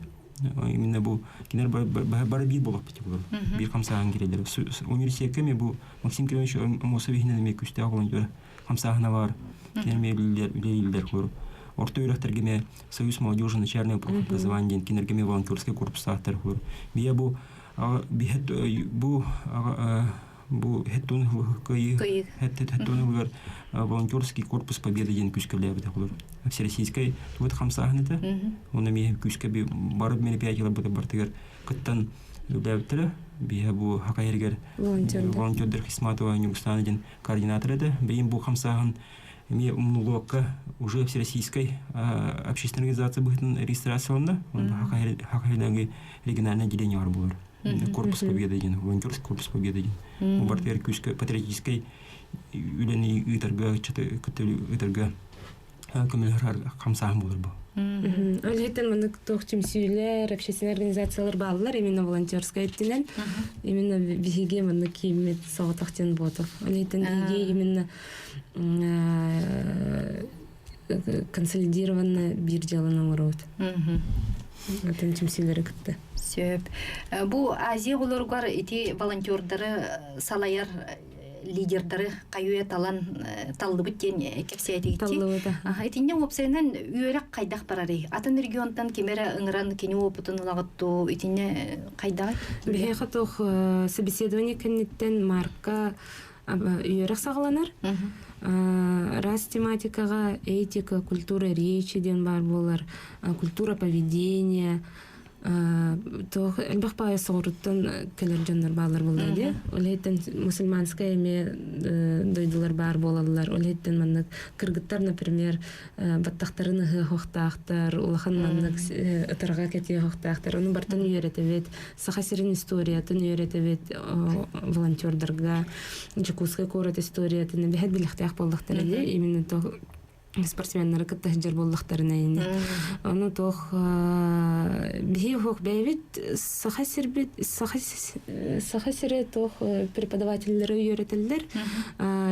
Именно бу кинилэр бары биир буолуохпут булар. Биир хамсааһын кирэлэр. Университекка эмиэ бу Максим Кирович Амосов иһинэн эмиэ күүстээх волонтер хамсааһына бар. Кинилэр эмиэ үлэлииллэр үлэлииллэр куру. Орто үөрэхтэргэ эмиэ Союз молодежи начального профобразования диэн кинилэргэ эмиэ волонтерскай корпустаахтар холор. Бия бу бу бу хеттун кыйы хеттун ылыгар волонтерский корпус победы диэн күүскэлээбит холор. Всероссийскай тугут хамсааһын этэ. Онно эмиэ күүскэ бары мероприятиялар бартыгар кыттан үлэлээбиттэрэ. Биһэ бу хакайыргар волонтердар Хисматова Ньургустана диэн координатор этэ. Бэйим бу хамсааһын эмиэ умнулуокка уже всероссийской общественной организация быһытын регистрацияланна. Хакайырдагы региональное отделение бар булар. Корпус Победы диэн, волонтерский корпус Победы диэн. Бу бартыгар күүскэ патриотическай үлэни ыытарга, ыытарга көмөлөһөр хамсааһын буолар бу. Ол иһиттэн маннык туох түмсүүлэр, общественные организациялар бааллар именно волонтерскай өттүнэн. Именно биһиги маннык кииммит соҕотох диэн буотах. Ол иһиттэн биһиги именно консолидированно биир дьыаланы оҥоробут. Атын түмсүүлэри кытта. Сөп. Бу Азия оҕолоругар ити волонтердары салайар лидердары хайуя талан таллыбыт диэн кэпсээтигит. Таллыбыта. Итиннэ уопсайынан үөрэх хайдах барарый? Атын регионтан ким эрэ ыҥыран кини опытын ылаҕыт дуу? Итиннэ хайдаҕый? Биһиэхэ туох собеседование кэнниттэн марка үөрэх саҕаланар. Раз тематикаҕа этика, культура речи диэн баар буолар, культура поведения, туох элбэх баайа соҕуруттан кэлэр дьоннор бааллар буолла дии. Ол иһиттэн мусульманскай эмиэ дойдулар баар буолаллар. Ол иһиттэн маннык кыргыттар, например, баттахтарын ыһыахтаахтар, улахан маннык ытырҕа кэтиэхтаахтар. Ону бартан үөрэтэбит. Саха сирин историятын үөрэтэбит волонтердарга. Дьокуускай куорат историятын биһэт билихтээх буоллахтара дии. Именно то спортсменнары кытта сылдьар буоллахтарына ини. Ону туох биһи уһук бэйэбит саха сирбит саха саха сирэ туох преподавателлэри үөрэтэллэр.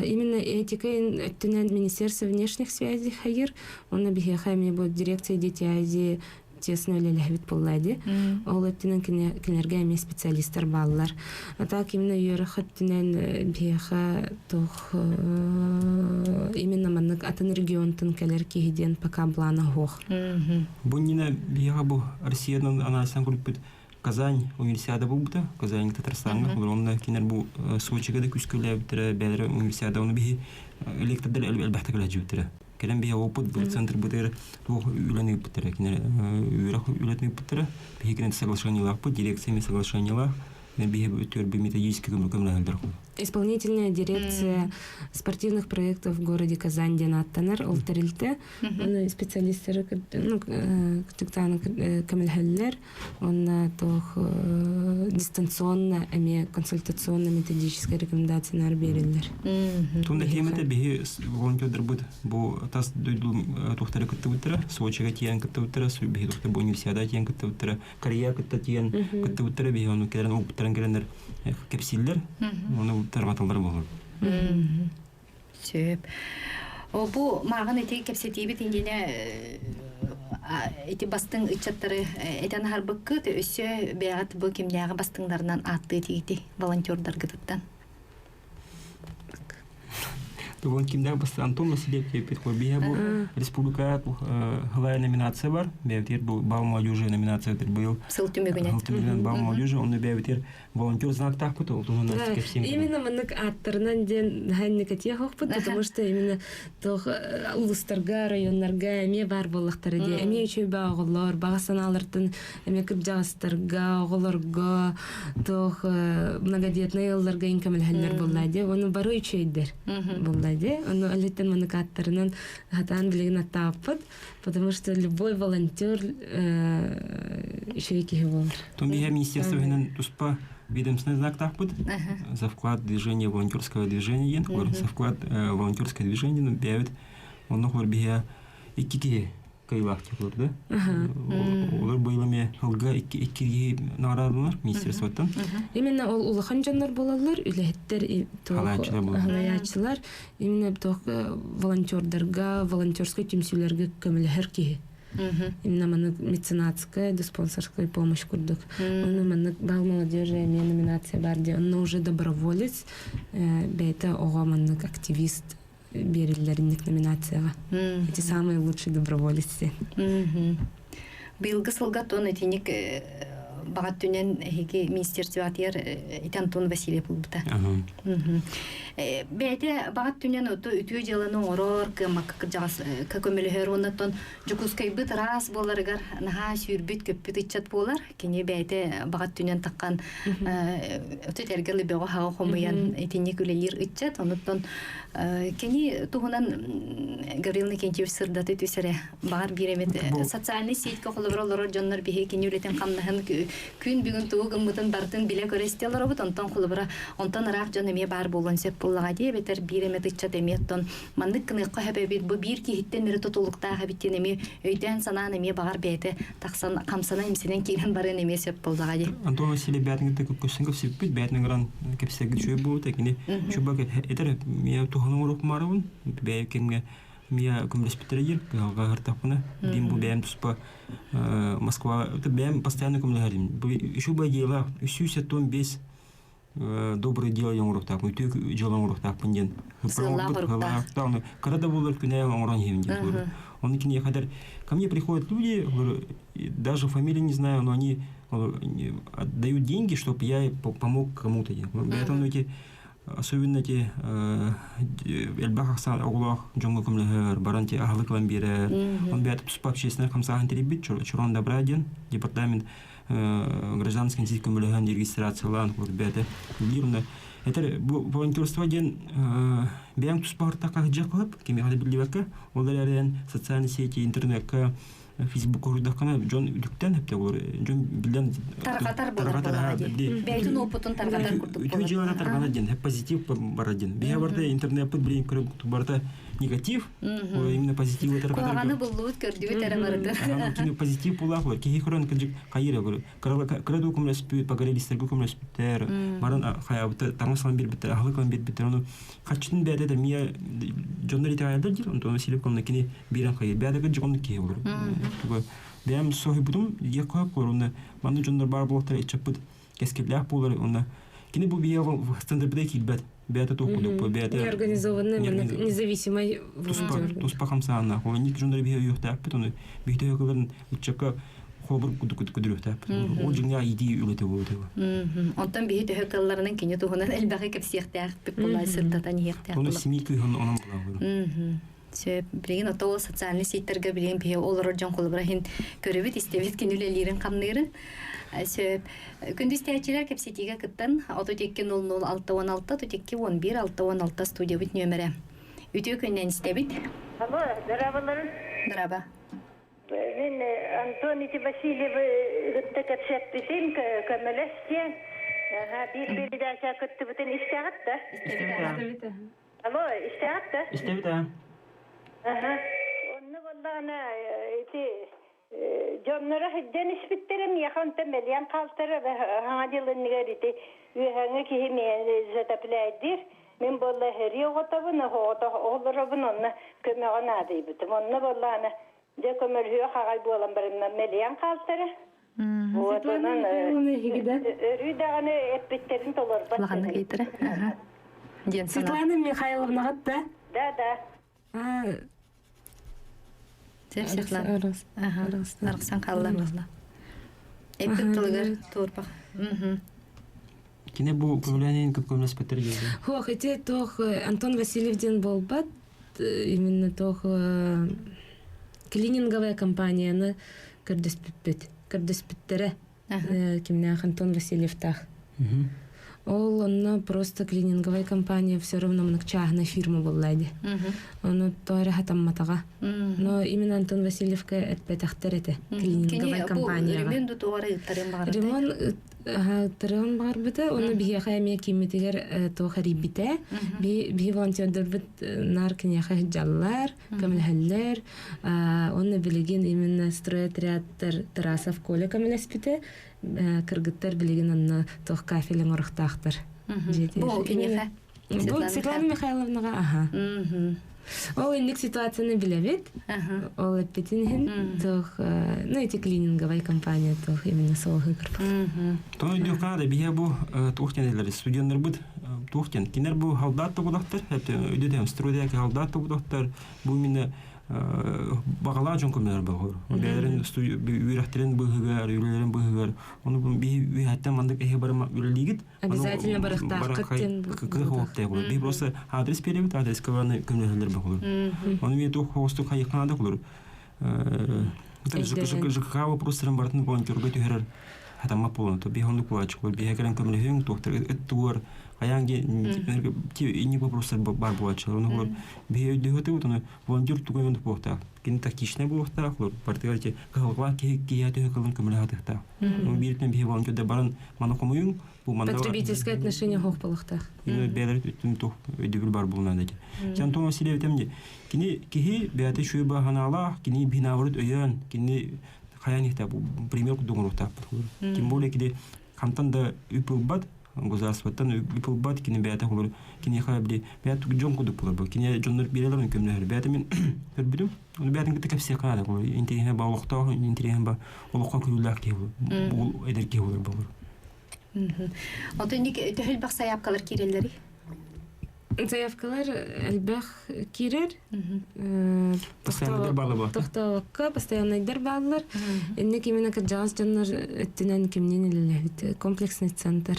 Именно этика өттүнэн Министерство внешних связей хайыр. Онно биһиэхэ эмиэ бу дирекция Дети Азии тесно үлэлэһэбит буолла дии. Ол өттүнэн кинилэргэ эмиэ специалистар бааллар. А так именно үөрэх өттүнэн биһиэхэ туох именно маннык атын регионтан кэлэр киһи диэн пока плана суох. Бу иннинэ биһиэхэ бу Россиянан анаасан көрбүт Казань универсиада буолбута. Казань Татарстаҥҥа онно кинилэр бу Сочига да күүскэ үлэлээбиттэрэ, бэйэлэрэ универсиада ону биһи лектордар элбэхтик үлэлээбиттэрэ. Кэлэн биһи опыт бу центрбытыгар туох үлэни ыыппыттара, кинилэр үөрэх үлэтин ыыппыттара. Биһи кинилэр соглашениелаахпыт, дирекция эмиэ соглашениелаах. Биһи түөрбү методический көмөлөһөллөр. Исполнительная дирекция спортивных проектов в городе Казань диэн ааттанар ол тэрилтэ. Оны специалисттары ну, кытыктааны көмөлөһөллөр. Уонна туох дистанционно эмиэ консультационно-методическай рекомендациялар биэрэллэр. Тунда тиэмэтэ биһи волонтердарбыт бу тас дойду туохтары кыттыбыттара, Сочига тиийэн кыттыбыттара, биһи туохта бу универсиада тиийэн кыттыбыттара, Корея кытта тиийэн кыттыбыттара, биһи ону кэлэн опыттарын кэлэннэр кэпсииллэр, ону тарҕаталлар буолар. Сөп. О, бу мааҕын ити кэпсэтиибит иннинэ ити бастыҥ ыччаттары этэн аһарбыккыт, өссө бэйэҕит бу кимнээҕи бастыҥнарынан ааттыы этигити волонтердаргытыттан? Тугун кимнээх бастыҥ Антон Васильев диэппит биһэ бу республика хылая номинация бар. Бэйэбитигэр бу бал молодежи номинация быйыл. Сыл түмүгүнэн. Сыл түмүгүнэн бал молодежи, онно бэйэбитигэр волонтер знактаахпыт ол туһунан кэпсиэм Именно маннык ааттарынан диэн наһаа хохпут, потому что именно туох улустарга, районнарга эмиэ баар буоллахтара дии. Эмиэ үчүгэй оҕолор, баҕа санаалартан эмиэ кырдьаҕастарга, оҕолорго туох многодетный ыалларга инкэмэлэһэллэр буолла дии. Ону бары үчүгэйдэр буолла дии. Ону алиттан маннык ааттарынан хатаан билигин аттааппыт, потому что любой волонтер үчүгэй киһи буолар. Том биһэ министерство иһинэн туспа ведомственный знактаахпыт за вклад движения волонтерского движения диэн за вклад волонтерское движение бэйэбит онно хор биһэ икки киһи кыайыылаах диэн да олор быйыл эмиэ сылга икки киһи наҕараадаланар министерствоттан Именно ол улахан дьоннор буолаллар, үлэһиттэр халаяччылар, именно туох волонтердарга, волонтерскай түмсүүлэргэ көмөлөһөр киһи. Именно маннык меценатская да спонсорская помощь курдук. Онно маннык бал молодежи эмиэ номинация бар дии. Онно уже доброволец, бэйэтэ оҕо маннык активист. бериллэринник номинацияга. Эти самые лучшие доброволец. Быйылгы сылга тон итинник баҕат түнен эһиги министерстватыгар ити Антон Васильев булбута. Бэйэтэ баҕат түнен оту үтүө дьыаланы оҥорор, кыаммакка кырдьаҕас көмөлөһөр уоннаттан Дьокуускайбыт ыраас буоларыгар наһаа сүүрбүт көппүт ыччат буолар. Кини бэйэтэ баҕат түнен таххан оту тэргэ лыбөҕө хаҕа хомуйан итинник үлэлиир ыччат. Онуттан кини туһунан Гаврил Никентьевич сырдаты түсэрэ баҕар биир эмит социальный сетька холобур олорор дьоннор биһи кини үлэтин хамнаһын күн бүгүн тугу гыммытын барытын билэ көрө истэ олоробут онтон холобура онтон ыраах дьон эмиэ баар буолуон сөп буоллаҕа дии эбэтэр биир эмит ыччат эмиэ оттон маннык гыныахха сөп эбит бу биир киһиттэн эрэ тутулуктаах эбит диэн эмиэ өйдөөн санаан эмиэ баҕар бэйэтэ тахсан хамсана имсэнэн киирэн барыан эмиэ сөп буоллаҕа дии Антон Васильев бээтин кытта көссөн кэпсэппит бээтин ыҥыран кэпсэргэ үчүгэй буолбута кини чуба этэр мия туһанан оҥоруохмаарабын бэйэ кэмҥэ мия көмөлөспүттэрэ диир кыһалҕа ыһыртахпына дим бу бэйэм туспа Москва бэйэм постоянно көмөлөһөрүм бу үчүгэй дела 375 доброе дело оҥоруохтаахпын үтүө дьыала оҥоруохтаахпын диэн сыаллаах кыра да буоллар күнэ оҥорон иһэбин диэн он киниэхэ ко мне приходят люди даже фамилии не знаю но они отдают деньги чтобы я помог кому-то поэтому эти особенно эти элбэх ахсаан оҕолоох дьоҥҥо көмөлөһөр баран те аһылык ылан биэрэр он бэйэтэ туспа общественный хамсааһын тэрийбит Чорон добра диэн департамент гражданский институт көмөлөһөн регистрациялаан бэйэтэ үлэлиир этэр бу волонтерство диэн бэйэҥ туспа ортакка сылдьыах кыһып кимиэхэ да биллибэккэ ол эрэн социальные сети интернекка фейсбук хоруйдаххына дьон үтүктэн хэпте олор дьон билэн тарҕатар буолар бэйэтин опытын тарҕатар курдук үтүө дьыаланы тарҕанар диэн позитив барар диэн биһэ барда интернеппит билин көрө барыта негатив именно позитивы тарҕатар куһаҕаны буллубут көрдүбүт эрэ барыта кини позитив булаах бар киһи көрөн кырдьык хайыр кыра дуу көмөлөспүт погорелистэргэ көмөлөспүттэр баран хайабыта таҥас ылан биэрбиттэр аһылык ылан биэрбиттэр ону хаччытын бэйэтэ да мия дьоннор итэҕэйэллэр диир онтон Василий Павловна кини биирэн хайыр бэйэтэ кырдьык оннук киһи олор туга бэйэм соһуйбутум диэх хоһоп уонна манна дьоннор баар буолуохтара иччаппыт кэскиллээх буолар уонна кини бу биһиэхэ стендербитэ киирбэт бэйэтэ туох курдук бэйэтэ неорганизованный независимый туспа туспа хамсааннаах ол дьоннор биһиэ өйүөхтээхпит ону биһиги төһө ыччакка холобур күдүрүөхтээхпит ол дьиҥнээх иитии үлэтэ буолуо Онтон биһи төһө кылларынан кини туһунан элбэҕи кэпсиэхтээхпит буолай сырдатан иһиэхтээх Оны семи кыыһын онон булабын. Сөп, билигин ото ол социальный сетьтерге билигин биһи олорор дьон холобура иһин көрөбүт, истэбит кини үлэлиирин хамныырын. Сөп. Күндү истээччилэр кэпсэтиигэ кыттан 32 00 616 32 11 616 студиябыт нүөмэрэ. Үтүө күннэн истэбит. Алло, здраваларын. Здраво. Мин Антон ити Васильевы кытта кэпсэппитим, көмөлөс диэн. Биир передача кыттыбытын истэҕит да? Истэбит. Алло, истэҕит да? Истэбит аа. Аха. Онно буоллаҕына ити дьонноро сылдьан испиттэрэ миэхэ онтон мэлийэн хаалтара хаҥа дьылынныгар ити үөһээҥҥи киһи миэхэ затопляйдыыр мин буолла сэрии оҕотобун оҕолоробун онно көмөҕө наадыйбытым онно буоллаҕына дьэ көмөлөһүөх аҕай буолан баранна мэлийэн хаалтара вот онон өрүү даҕаны эппиттэрин толорбот Улаханнык ыйытара. Диэн санаа. Светлана Михайловнаҕа да? Да, да. Сөп Светлана. Арахсан хаалла. Эппит тылыгар туурбах. Кини бу көмөлөөнүн көп көмөлөспөттөр диэби. Хуох, ити туох Антон Васильев диэн буолбат, именно туох клининговая компанияны көрдөспүппүт. Көрдөспүттэрэ кимнээх Антон Васильевтаах. Ол онно просто клининговая компания все равно мынык чааһына фирма буолла ди. Ону тоҕо хатамматаҕа. Но именно Антон Васильевка эппэтэхтэр этэ клининговая компанияҕа. Ремонт туора ыттарын баҕарбыта. Ремонт ыттарын баҕарбыта. Ону биһиэхэ эмиэ киммитигэр туох эрийбитэ. Биһи волонтердарбыт наар киниэхэ сылдьаллар, көмөлөһөллөр. Онно билигин именно стройотрядтар Тарасов Коля көмөлөспүтэ. Кыргыттар билигин онно туох кафель оҥорохтоохтор. Бу киниэхэ. Бу Светлана Михайловнаҕа аха. Ол инник ситуацияны билэбит. Ол эппитин иһин туох ну эти клининговая компания туох именно суоһу кырпыт. Тону өйдүөххэ да биһиэ бу туох диэн студеннарбыт Туох диэн кинилэр бу халдаат тобулахтар, өйдөтөм стройдаяки халдаат тобулахтар, бу именно баҕалаах дьон көмөлөр баҕар. Бэйэлэрин үөрэхтэрин быыһыгар, үлэлэрин быыһыгар, ону биһи үөһэттэн маннык эһи барыма үлэлиигит. Обязательно барыхтааххыт диэн Би просто адрес беребит, адреска баран көмөлөһөллөр баҕалар. Ону мен туох хоҕустук хайыххана да кулур. ЖКХ вопростарын барытын волонтерга түһэрэр хатаммат буолан, то биһи оннук буолааччы биһи кэлэн көмөлөһүҥ, туохтар ыттугар хайаан инник вопростар бар буолааччылар. Ону олор биһи өйдөһөтүбүт, ону волонтер тугу эмэ буолуохтаах. Кини тактичнай буолуохтаах, олор бартыгар ити кыһалҕалаах киһи киһиэхэ төһө кылын көмөлөһө Ону бииртэн биһи волонтерда баран маны хомуйуҥ, бу манна Потребительское отношение хоох буолуохтаах. Ини бэйэлэр үттүм туох өйдөбүл бар буолуна дии. Антон Васильев этем кини киһи бэйэтэ үчүгэй баһанаалаах, кини биһинаабырыт өйөөн, кини хайаан ихта пример курдук оҥоруохтаахпыт. Тем более кини хантан да үп ылбат, государствоттан үп ылбат, кини бэйэтэ холор, киниэхэ били бэйэт дьон курдук буолар бу. Кини дьоннор биэрэлэр көмөлөһөр. Бэйэтэ мин көрбүтүм, оны бэйэтин кытта кэпсиэххэ наада. Интэриэһинэ ба олохтоох, интэриэһинэ ба олоххо көрүүлээх киһи бу эдэр киһи буолар буолар. Отон төһө элбэх сайаапкалар киирэллэрий? Заявкалар элбэх киирэр. Постоянныйдар бааллар Тохтообокко постоянныйдар бааллар. Инник именно кырдьаҕас дьоннор өттүнэн кимнин үлэлэһит комплексный центр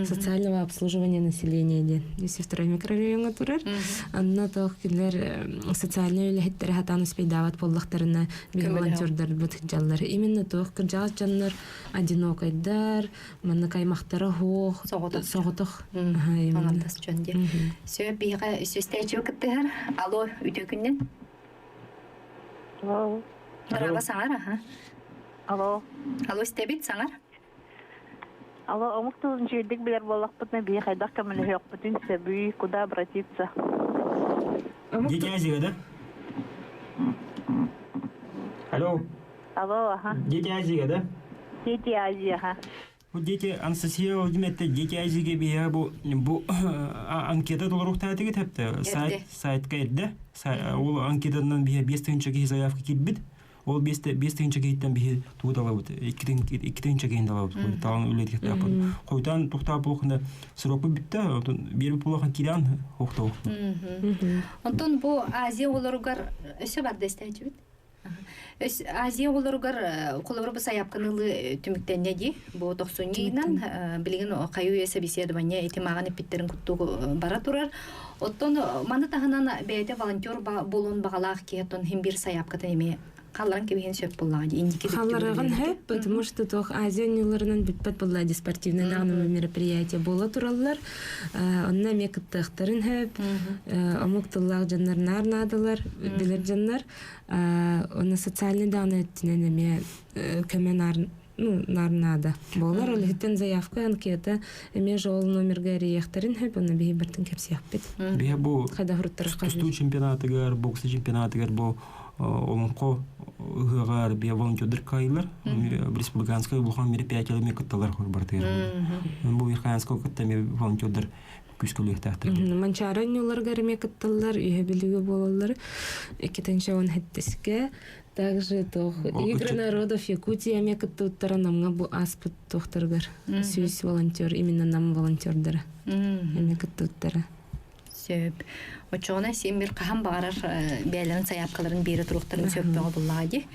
социального обслуживания населения диэн 202 микрорайоҥҥа турар. Онно тоох кинилэр социальнай үлэһиттэрэ хатаан успейдаабат буоллахтарына биһи волонтердарбыт дьаллар. Именно туох кырдьаҕас дьоннор одинокайдар, маннык аймахтара суох, Соҕотох. соҕотох. Аҥардас дьон диэн. Сөп биһиэхэ сүстээччи кыттыһар. Алло, үтүө күннэн. Алло. Браво саҥар, аха. Алло. Алло, истэбит саҥар. Алло, омук тылын үчүгэйдик билэр буоллахпытына биһи хайдах көмөлөһүөхпүтүн сөбүй, куда обратиться? Дети Азия, да? Алло. Алло, аха. Дети Азия, да? Дети Азия, аха. Бу дети Анастасия Владимировна Дети Азияга биһиэхэ бу бу анкета толоруохтаатыгыт хэптэ сайт сайтка эрдэ ол анкетанан биһиэ 5 тыһыынча киһи заявка киирбит ол 5 тыһыынча киһиттэн биһи тугу талабыт 2 тыһыынча киһини талабыт талан үлэлиэхтээхпит хойутаан тухтаах буолухна срокпут бүттэ биэрбит буолахан киирэн хохтоохту Онтон бу Азия оҕолоругар өссө барда истээччибит. Азия оҕолоругар холобура бу сайаапканы ылыы түмүктэннэ дии. Бу тохсунньуйунан билигин хайы-үйэ собеседование ити мааҕын эппиттэрин курдук бара турар. Оттон маны таһынан бэйэтэ волонтер буолуон баҕалаах киһи оттон иһин биир сайаапкатын эмиэ халларан кэбиһин сөп буоллаҕа дии. Инники Халларыгын хөп, потому что туох Азия оонньууларынан бүппэт буолла ди спортивный даҕаны мероприятие буола тураллар. Онно эмиэ кыттыахтарын хөп, омук тыллаах дьоннор наар наадалар, билэр дьоннор. Онно социальный даҕаны өттүнэн эмиэ көмө наар ну, наар наада буолар. Ол иһиттэн заявка, анкета эмиэ жол номерга эрийиэхтэрин хөп, онно биһи бартын кэпсиэхпит. Биһи бу Хайда хуруттарахха тустуу чемпионатыгар, бокса чемпионатыгар бу олоҥхо ыһыаҕар биһи волонтердар кыайылар. Республиканскай улахан мероприятиялар кытталар бартыгар. Бу Верхоянского кытта волонтердар күүскөлүөхтээхтэр. Манчаары оонньууларыгар эмиэ кытталлар, үһэ бүлүүгэ буолаллар. Иккитинчи он хэттиске. Также туох Игры народов Якутии эмиэ кыттыбыттара намҥа бу ааспыт туохтарыгар. 100 волонтер, именно нам волонтердара эмиэ кыттыбыттара. Сөп. Оччоҕуна син бир хаһан баҕарар бэйэлэрин сайаапкаларын биэрэ туруохтарын сөп бөҕө буллаҕа дии.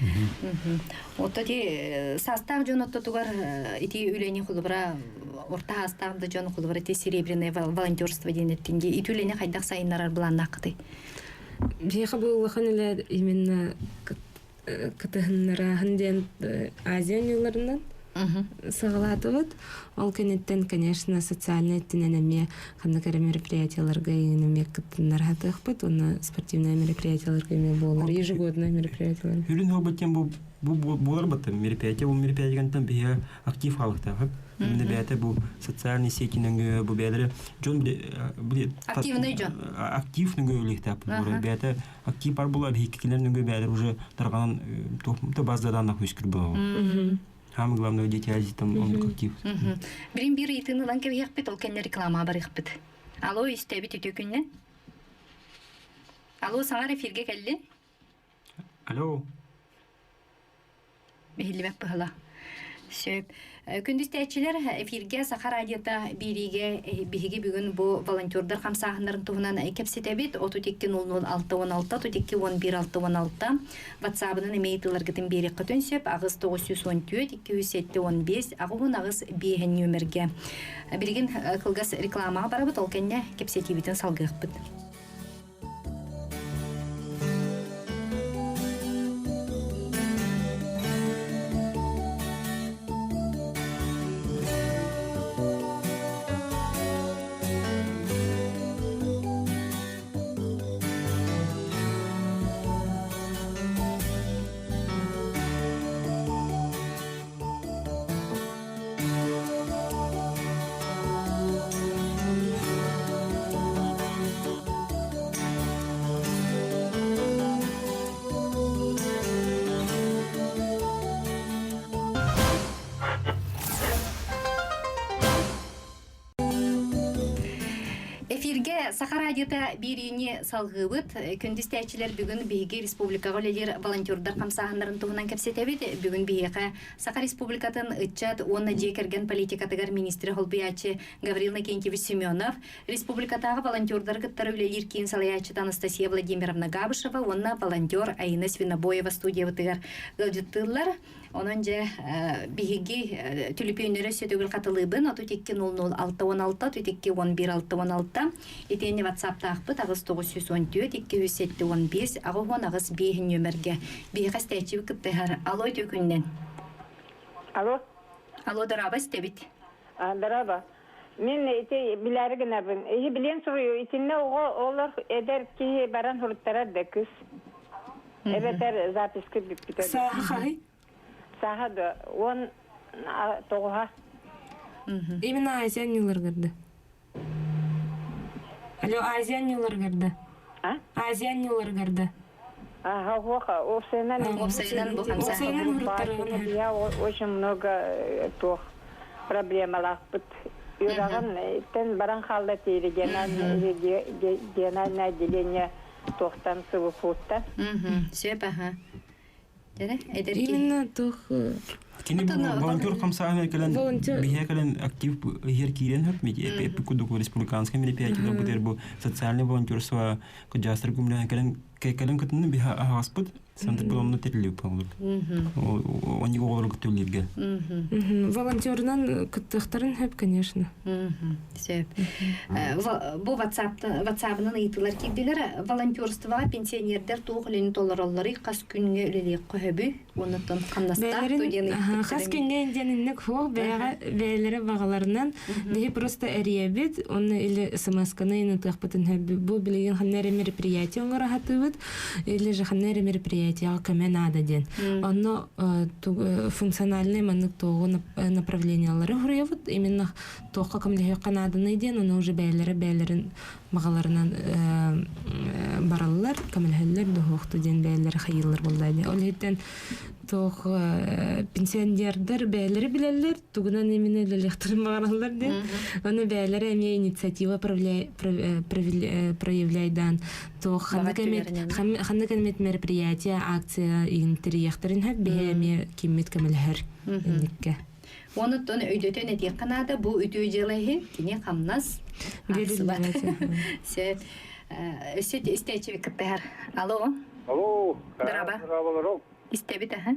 Отто ити саастаах дьон оттотугар ити үлэни холобура орто саастаах да дьон холобура ити серебряное волонтерство диэн эттин дии. Ити үлэни хайдах сайыннарар былааннааххытый? Биһиэхэ бу улахан үлэ именно кытыһыннарааһын диэн Азия оонньууларынан саҕалаатыбыт. Ол кэнниттэн, конечно, социальнай өттүнэн эмиэ ханнык эрэ мероприятияларга эмиэ кыттыннарыһатыахпыт уонна спортивнай мероприятияларга эмиэ буолар ежегодное мероприятиялар. Үрүн буолбут диэн бу бу буолар баттым мероприятие бу мероприятиягантан биһиэ актив хаалыктаах. Именно бэйэтэ бу социальный сети нөҥүө бу бэйэлэрэ дьон били Активный дьон. Актив нөҥүө үлэхтээх бу бэйэтэ актив бар була биһиккилэр нөҥүө бэйэлэр уже тарҕанан то база данных үскүр буолар. Самое главное дети Азии там он актив. Билин биир ыйытыыны ылан кэбиһиэхпит, ол кэннэ реклама барыахпыт. Алло, истэбит үтүө күннэн. Алло, саҥар эфиргэ кэллин. Алло. Иһиллибэт быһыла. Сөп. Күндү истээччилэр, эфиргэ Саха радиота биэриигэ биһиги бүгүн бу волонтердар хамсааһыннарын туһунан кэпсэтэбит. 32 00 616 32 11 616 WhatsApp-ынан эмиэ ыйытыыларгытын биэриэххитин сөп. 8 914 275 88 5 нүөмэргэ. Билигин кылгас рекламаҕа барабыт, ол кэннэ кэпсэтиибитин салгыахпыт. Эфиргэ Саха радиота биэриини салгыыбыт. Күндү истээччилэр бүгүн биһиги республикаҕа үлэлиир волонтердар хамсааһыннарын туһунан кэпсэтэбит. Бүгүн биһиэхэ Саха Республикатын ыччат уонна дьиэ кэргэн политикатыгар министрэ холбуйааччы Гаврил Иннокентьевич Семенов, республикатааҕы волонтердары кыттары үлэлиир киин салайааччыта Анастасия Владимировна Габышева уонна волонтер Аина Свинобоева студиябытыгар ыалдьыттыыллар. Онон дьэ биһиги түлүпүөннөрө өссө төгүл хатылыыбын 32 00 616 32 11 616 итиэннэ ватсаптаахпыт 8914 275 88 5 нүөмэргэ биһиэхэ истээччибит кыттыһар. Алло, үтүө күннэн. Алло. Алло, дорообо истэбит. Дорообо. Мин ити билээри гынабын. Иһи билиэн суруйу. Итиннэ оҕо олор эдэр киһи баран хуруттарар да кыс. Эбэтэр записка бүппүтэ. Сааһа хаһый? Сааһа да 19-а. Именно Азия ньыларгарды. Алло, Азия ньыларгарда. А? Азия ньыларгарда. Ага, уоха, опсайынан Опсайынан бу хамсааһын. Я очень много туох проблемалаахпыт. Үөрэҕин тен баран хаалла тиири региональное отделение туохтан СВФУттан. Сөп, аха. Эдэр киһи. Именно туох Кини волонтер хамсааһын кэлэн биһиэ кэлэн актив иһэр киирэн хөп эппи кудук республиканскай мероприятиелар бу бу социальный волонтерство кыдьаастар күмлэһэн кэлэн кэлэн кытынны биһа аһаҕаспыт Центр был терли болдук. Они оҕолору күтүллэргэ. Волонтерынан кыттыахтарын хөп, конечно. Сөп. Бу WhatsApp-ынан ыйытыылар киирдилэр. Волонтерствоҕа пенсионердэр туох үлэни толороллорүй, хас күҥҥэ үлэлиэххэ сөбүй, оннуттан хамнастаах диэн Хас күҥҥэ диэн инник хуох бэйэҕэ бэйэлэрэ баҕаларынан биһи просто эрийэбит, онно или смс-каны ынытыахпытын сөп. Бу билигин ханна эрэ мероприятие оҥоро сатыыбыт, или же ханна эрэ мероприятияҕа көмө наада диэн. Онно функциональный маннык туоҕу направлениялары хуруйабыт. Именно туохха көмөлөһүөххэ нааданый диэн, ону уже бэйэлэрэ бэйэлэрин баҕаларынан бараллар, көмөлөһөллөр, дуһуохту диэн бэйэлэрэ хайыыллар буолла дии. Ол иһиттэн туох пенсионердар бэйэлэрэ билэллэр, тугунан именно үлэлиэхтэрин баҕараллар диэн. Ону бэйэлэрэ эмиэ инициатива проявляйдаан туох ханнык эмит мероприятие, акция игин тэрийиэхтэрин сөп, биһи эмиэ киммит көмөлөһөр инникке. Онуттан өйдөтөн этиэххэ наада, бу үтүө дьыала иһин кини хамнас аахсыбат. Сөп. Өссө истээччи кыттыһар. Алло. Алло. Дорообо. Дорооболорум. Истэбит аха.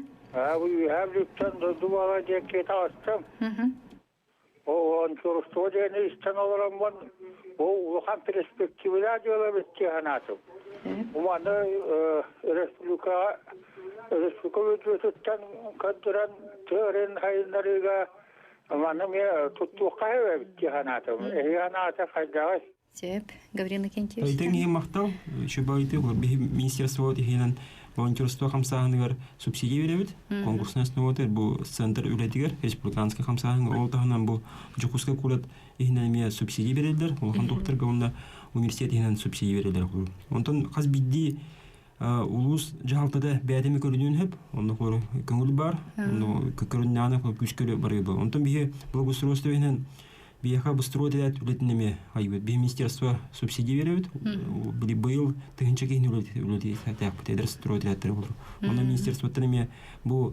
Бу үһээ Бүлүүттэн дойду буола диэн киһи таҕыстым. Волонтерство диэни истэн олороммун, бу улахан перспективалаах дьыала эбит дии санаатым. Бу маны республикаҕа республика бюджетыттан көрдөрөн тыа сайыннарыыга маны эмиэ туттуохха сөп эбит дии санаатым. Эһиги санаата хайдаҕый? Сөп. Гаврил Иннокентьевич. Ыйтан иһин махтал. Үчүгэй биһи министерство иһинэн волонтерство хамсааһыныгар субсидия биэрэбит. Конкурсная основа бу центр үлэтигэр республиканскай хамсааһыҥҥа ол таһынан бу Дьокуускай куорат иһинэн эмиэ субсидия биэрэллэр. Улахан докторга уонна университет иһинэн субсидия биэрэллэр. Онтон хас биирдии улуус дьаһалтата бэйэтэ көрүнүөн сөп. Онно көҥүл бар. Онно көрүннэҕинэ күүскэ барыа. Онтон биһи благоустройство иһинэн биһиэхэ быстрой этэрээт үлэтин эмиэ айбыт. Биһи министерство субсидия биэрэбит. Били быйыл тыһыынча киһини үлэтиэхтээхпит эдэр строй этэрээттэрэ болор. Онно министерствоттан эмиэ бу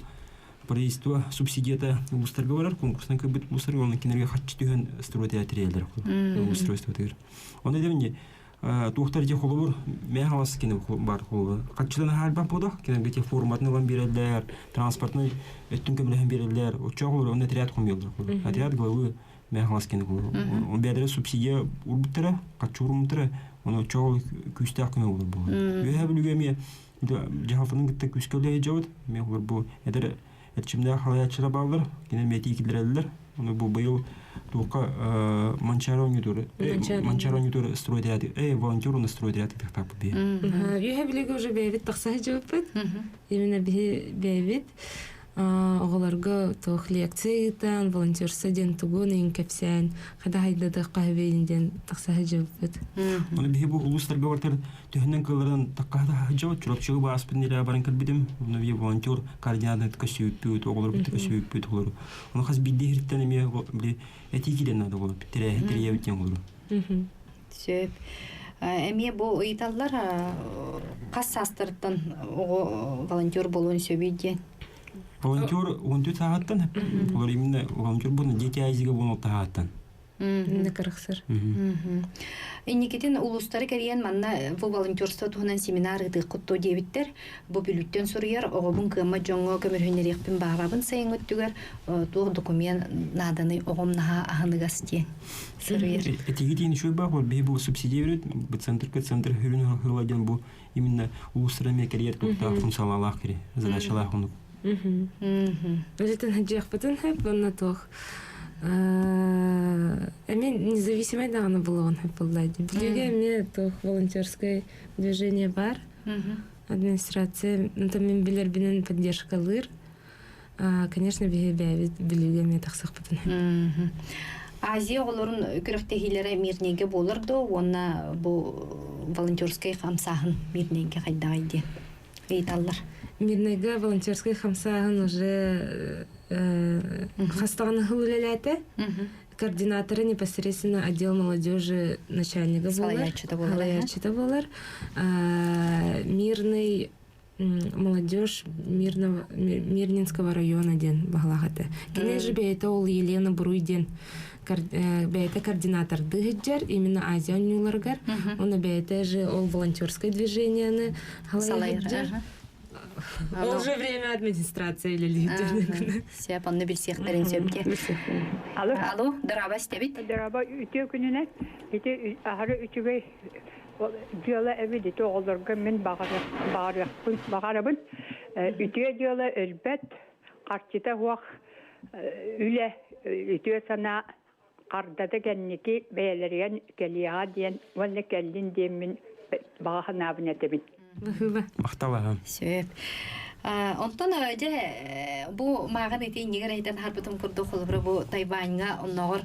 Правительство субсидията улуустарга барар, конкурсынан кырбыт улуустарга, онон кинилэргэ харчы түһэн стройтериялар устройствотыгар. Оны дебинге туохтар же холобур мэ халас кини бар холобур харчыдан хаалбат буолах кинилэргэ те форматын ылан биэрэллэр, транспортный өттүн көмөлөһөн биэрэллэр, оччоҕо олор онно отряд хомуйаллар. Отряд главы мэ халас кини холобур. Он бэйэлэрэ субсидия урбуттара, харчы уруммуттара, оны оччоҕо күүстээх көмө болор буолар. Үөһэ бүлүгэ эмиэ дьаһалтаны кытта күүскэ үлэлэһэ дьабыт. Мен олор бу эдэр эрчимнээх халайааччылар бааллар. Кинилэр эмиэ киллэрэллэр. Ону бу быйыл туохха Манчаары оонньуутугар Манчаары оонньуутугар стройотряд волонтер уонна стройотряд тахтааппыт бии. Үөһэ билиги уже бэйэбит тахса сылдьыбыппыт. Именно биһи бэйэбит оҕолорго туох лекция ыытан, волонтерство диэн тугун иһин кэпсээн, хада хайдадыахха сөбүйүн диэн тахса сылдьыбыппыт. Ону биһи бу улуустарга бартар төһөнөн кылларын таккаһата сылдьабыт, Чурапчыга бааспын илэ баран кэлбитим. Ону биһи волонтер координатор көсүбүппүт, оҕолорбут көсүбүппүт оҕолору. Ону хас биирдии иһиттэн эмиэ били этии киирэн наада оҕолор тэрээһин тэрийэбит диэн оҕолору. Сөп. Эмиэ бу ыйыталлар хас саастарыттан оҕо волонтер буолуон сөбүй диэн. Волонтер 14 сааһыттан, олор именно волонтер буолан дети Азига буолан таһааттан. Накарахсар. Инникитин улуустары кэрийэн манна бу волонтерство туһунан семинар ыытыаххыт дуо диэбиттэр. Бу Бүлүүттэн суруйар оҕобун кыаммат дьоҥҥо көмөрүһүннэриэхпин баҕарабын сайыҥҥы өттүгэр туох документ нааданый оҕом наһаа аһыныгас диэн суруйар. Этиги диэн үчүгэй баар биһи бу субсидия берет бу центрга центр хүрүн хыла диэн бу именно улуустара эмиэ кэрийэр туохтаах функциялаах кири задачалаах онук. Үлэтин хадьыахпытын хөп уонна туох эмиэ независимай даҕаны булуон хөп буолла дии. Бүлүүгэ эмиэ туох волонтерское движение бар. Администрация мин билэрбинэн поддержкалыыр. Конечно, биһи бэйэбит Бүлүүгэ эмиэ тахсыахпытын сөп. Азия оҕолорун күрэхтэһиилэрэ Мирнэйгэ буолар дуо уонна бу волонтерскай хамсааһын Мирнэйгэ хайдаҕый диэн ыйыталлар. Мирнэйгэ волонтерскай хамсааһын уже хастаҕына сыл үлэлээтэ. Координаторы непосредственно отдел молодежи начальнига буолар. Салайааччыта буолар. Салайааччыта буолар. Мирный молодежь Мирного, Мирнинского района диэн баһылаах этэ. Кини же бэйэтэ ол Елена Буруй диэн бэйэтэ координатордыы сылдьар именно Азия оонньууларыгар. Уонна бэйэтэ же ол волонтерское движениены салайар. Ол же время администрация үлэлиир. Сөп, онно билсиэхтэрин сөп дии. Алло. Алло, дорообо истэбит. Дорообо, үтүө күнүнэн. Ити аһары үчүгэй дьыала эбит ити оҕолорго мин баҕарыахпын баҕарабын. Үтүө дьыала өлбөт, харчыта суох үлэ, үтүө санаа хардата кэнники бэйэлэригэр кэлиэҕэ диэн уонна кэллин диэммин баҕа санаабын этэбин. Баһыыба. Махтал Сөп. Онтон дьэ бу мааҕын ити иннигэр этэн аһарбытым курдук холобура бу Тайваньҥа оннооҕор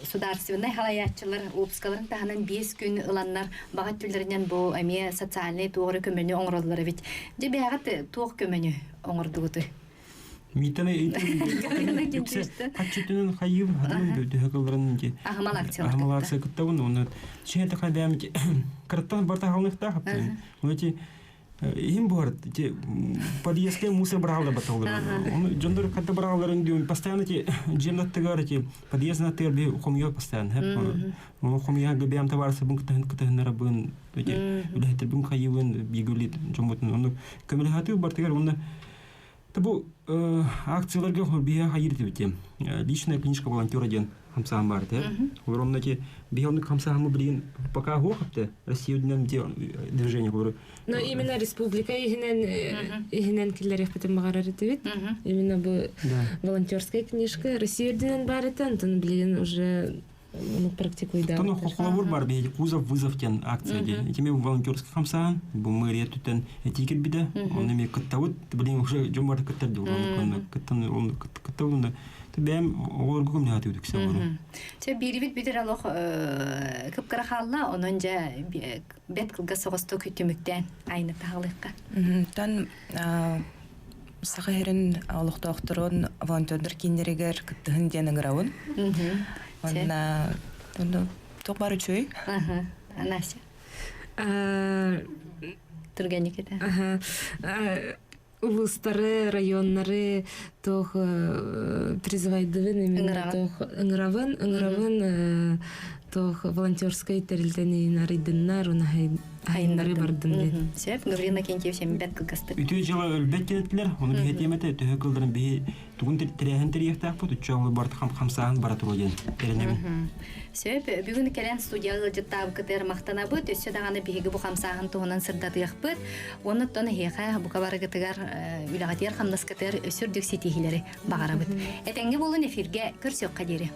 судаарственнай халайааччылар уоппускаларын таһынан 5 күн ыланнар баҕа өттүлэринэн бу эмиэ социальнай туох эрэ көмөнү оҥороллор эбит. Дьэ бэйэҕит туох көмөнү оҥордугутуй? Миитаны хаччытынан хайыым хатымын бөдөһө кылларын ди Аһымал акциялар аһымал акция кыттабын уонна чиһэ така бэм кыраттан барта халныктаах Оны ти иһин буһар ти подъездке мусор быраҕаллар баталлар. Оны дьоннор хатта быраҕалларын диэн постоянно ти дьиэм аттыгар ти подъезд аттыгар би хомуйар постоянно. Оны хомуйа бэм табаарсыбын кытаһын кытаһыннарабын үлэһиттербин хайыбын биигүлит дьоммутун оны көмөлөһөтү бартыгар уонна Бу акцияларга биһи хайыр дибити. Личная книжка волонтера диэн хамсаан бар те. Олор онно ки биһи оннук хамсаамы билигин пока хуох апте. Россия үрдүнэн движение говорю. Но именно республика иһинэн иһинэн киллэриэхпитин баҕарар этибит. Именно бу волонтерская книжка Россия үрдүнэн бар этэ, онтон билигин уже ну, практикуйда. Тоно холобур бар биһиги кузов вызов диэн акция диэн. Итими волонтерский хамсаан бу мэрия түттэн этии кирбитэ. Онно эми кыттабыт. Билигин уже дьон барыта кыттар дии онно кыттан онно кыттабын бэйэм оҕолорго көмөлөһө үксэ олору. Чэ биирибит бүтэр олох кыпкыра хаалла, онон дьэ бэт кылгас соҕустук түмүктээн айны таһалыахха. Тан Саха сирин олохтоохторун волонтердар кииннэригэр кыттыһын диэн ыҥырабын. Уонна туох баар үчүгэй? Настя. Түргэнник этэ. Улуустары, районнары туох призывайдыбын именно туох ыҥырабын, ыҥырабын туох волонтерскай тэрилтэни арыйдыннар, уна хайыннары бардын диэн. Сөп, Гаврил Иннокентьевич эмбэт кылгастык. Үтүө дьыала өлбөт диэтилэр, ону биһи тиэмэтэ төһө кылларын биһи тугун тэрээһин тэрийиэхтээхпит, үччэ барыта хамсааһын бара туруо диэн эрэнэбин. Сөп, бүгүн кэлэн студияҕа ыалдьыттаабыккытыгар махтанабыт, өссө даҕаны биһиги бу хамсааһын туһунан сырдатыахпыт. Уонна оттон эһиэхэ бука барыгытыгар үлэҕитигэр хамнаскытыгар өссө үрдүк ситиһиилэри баҕарабыт. Этэҥҥэ буолун эфиргэ көрсүөххэ диэри.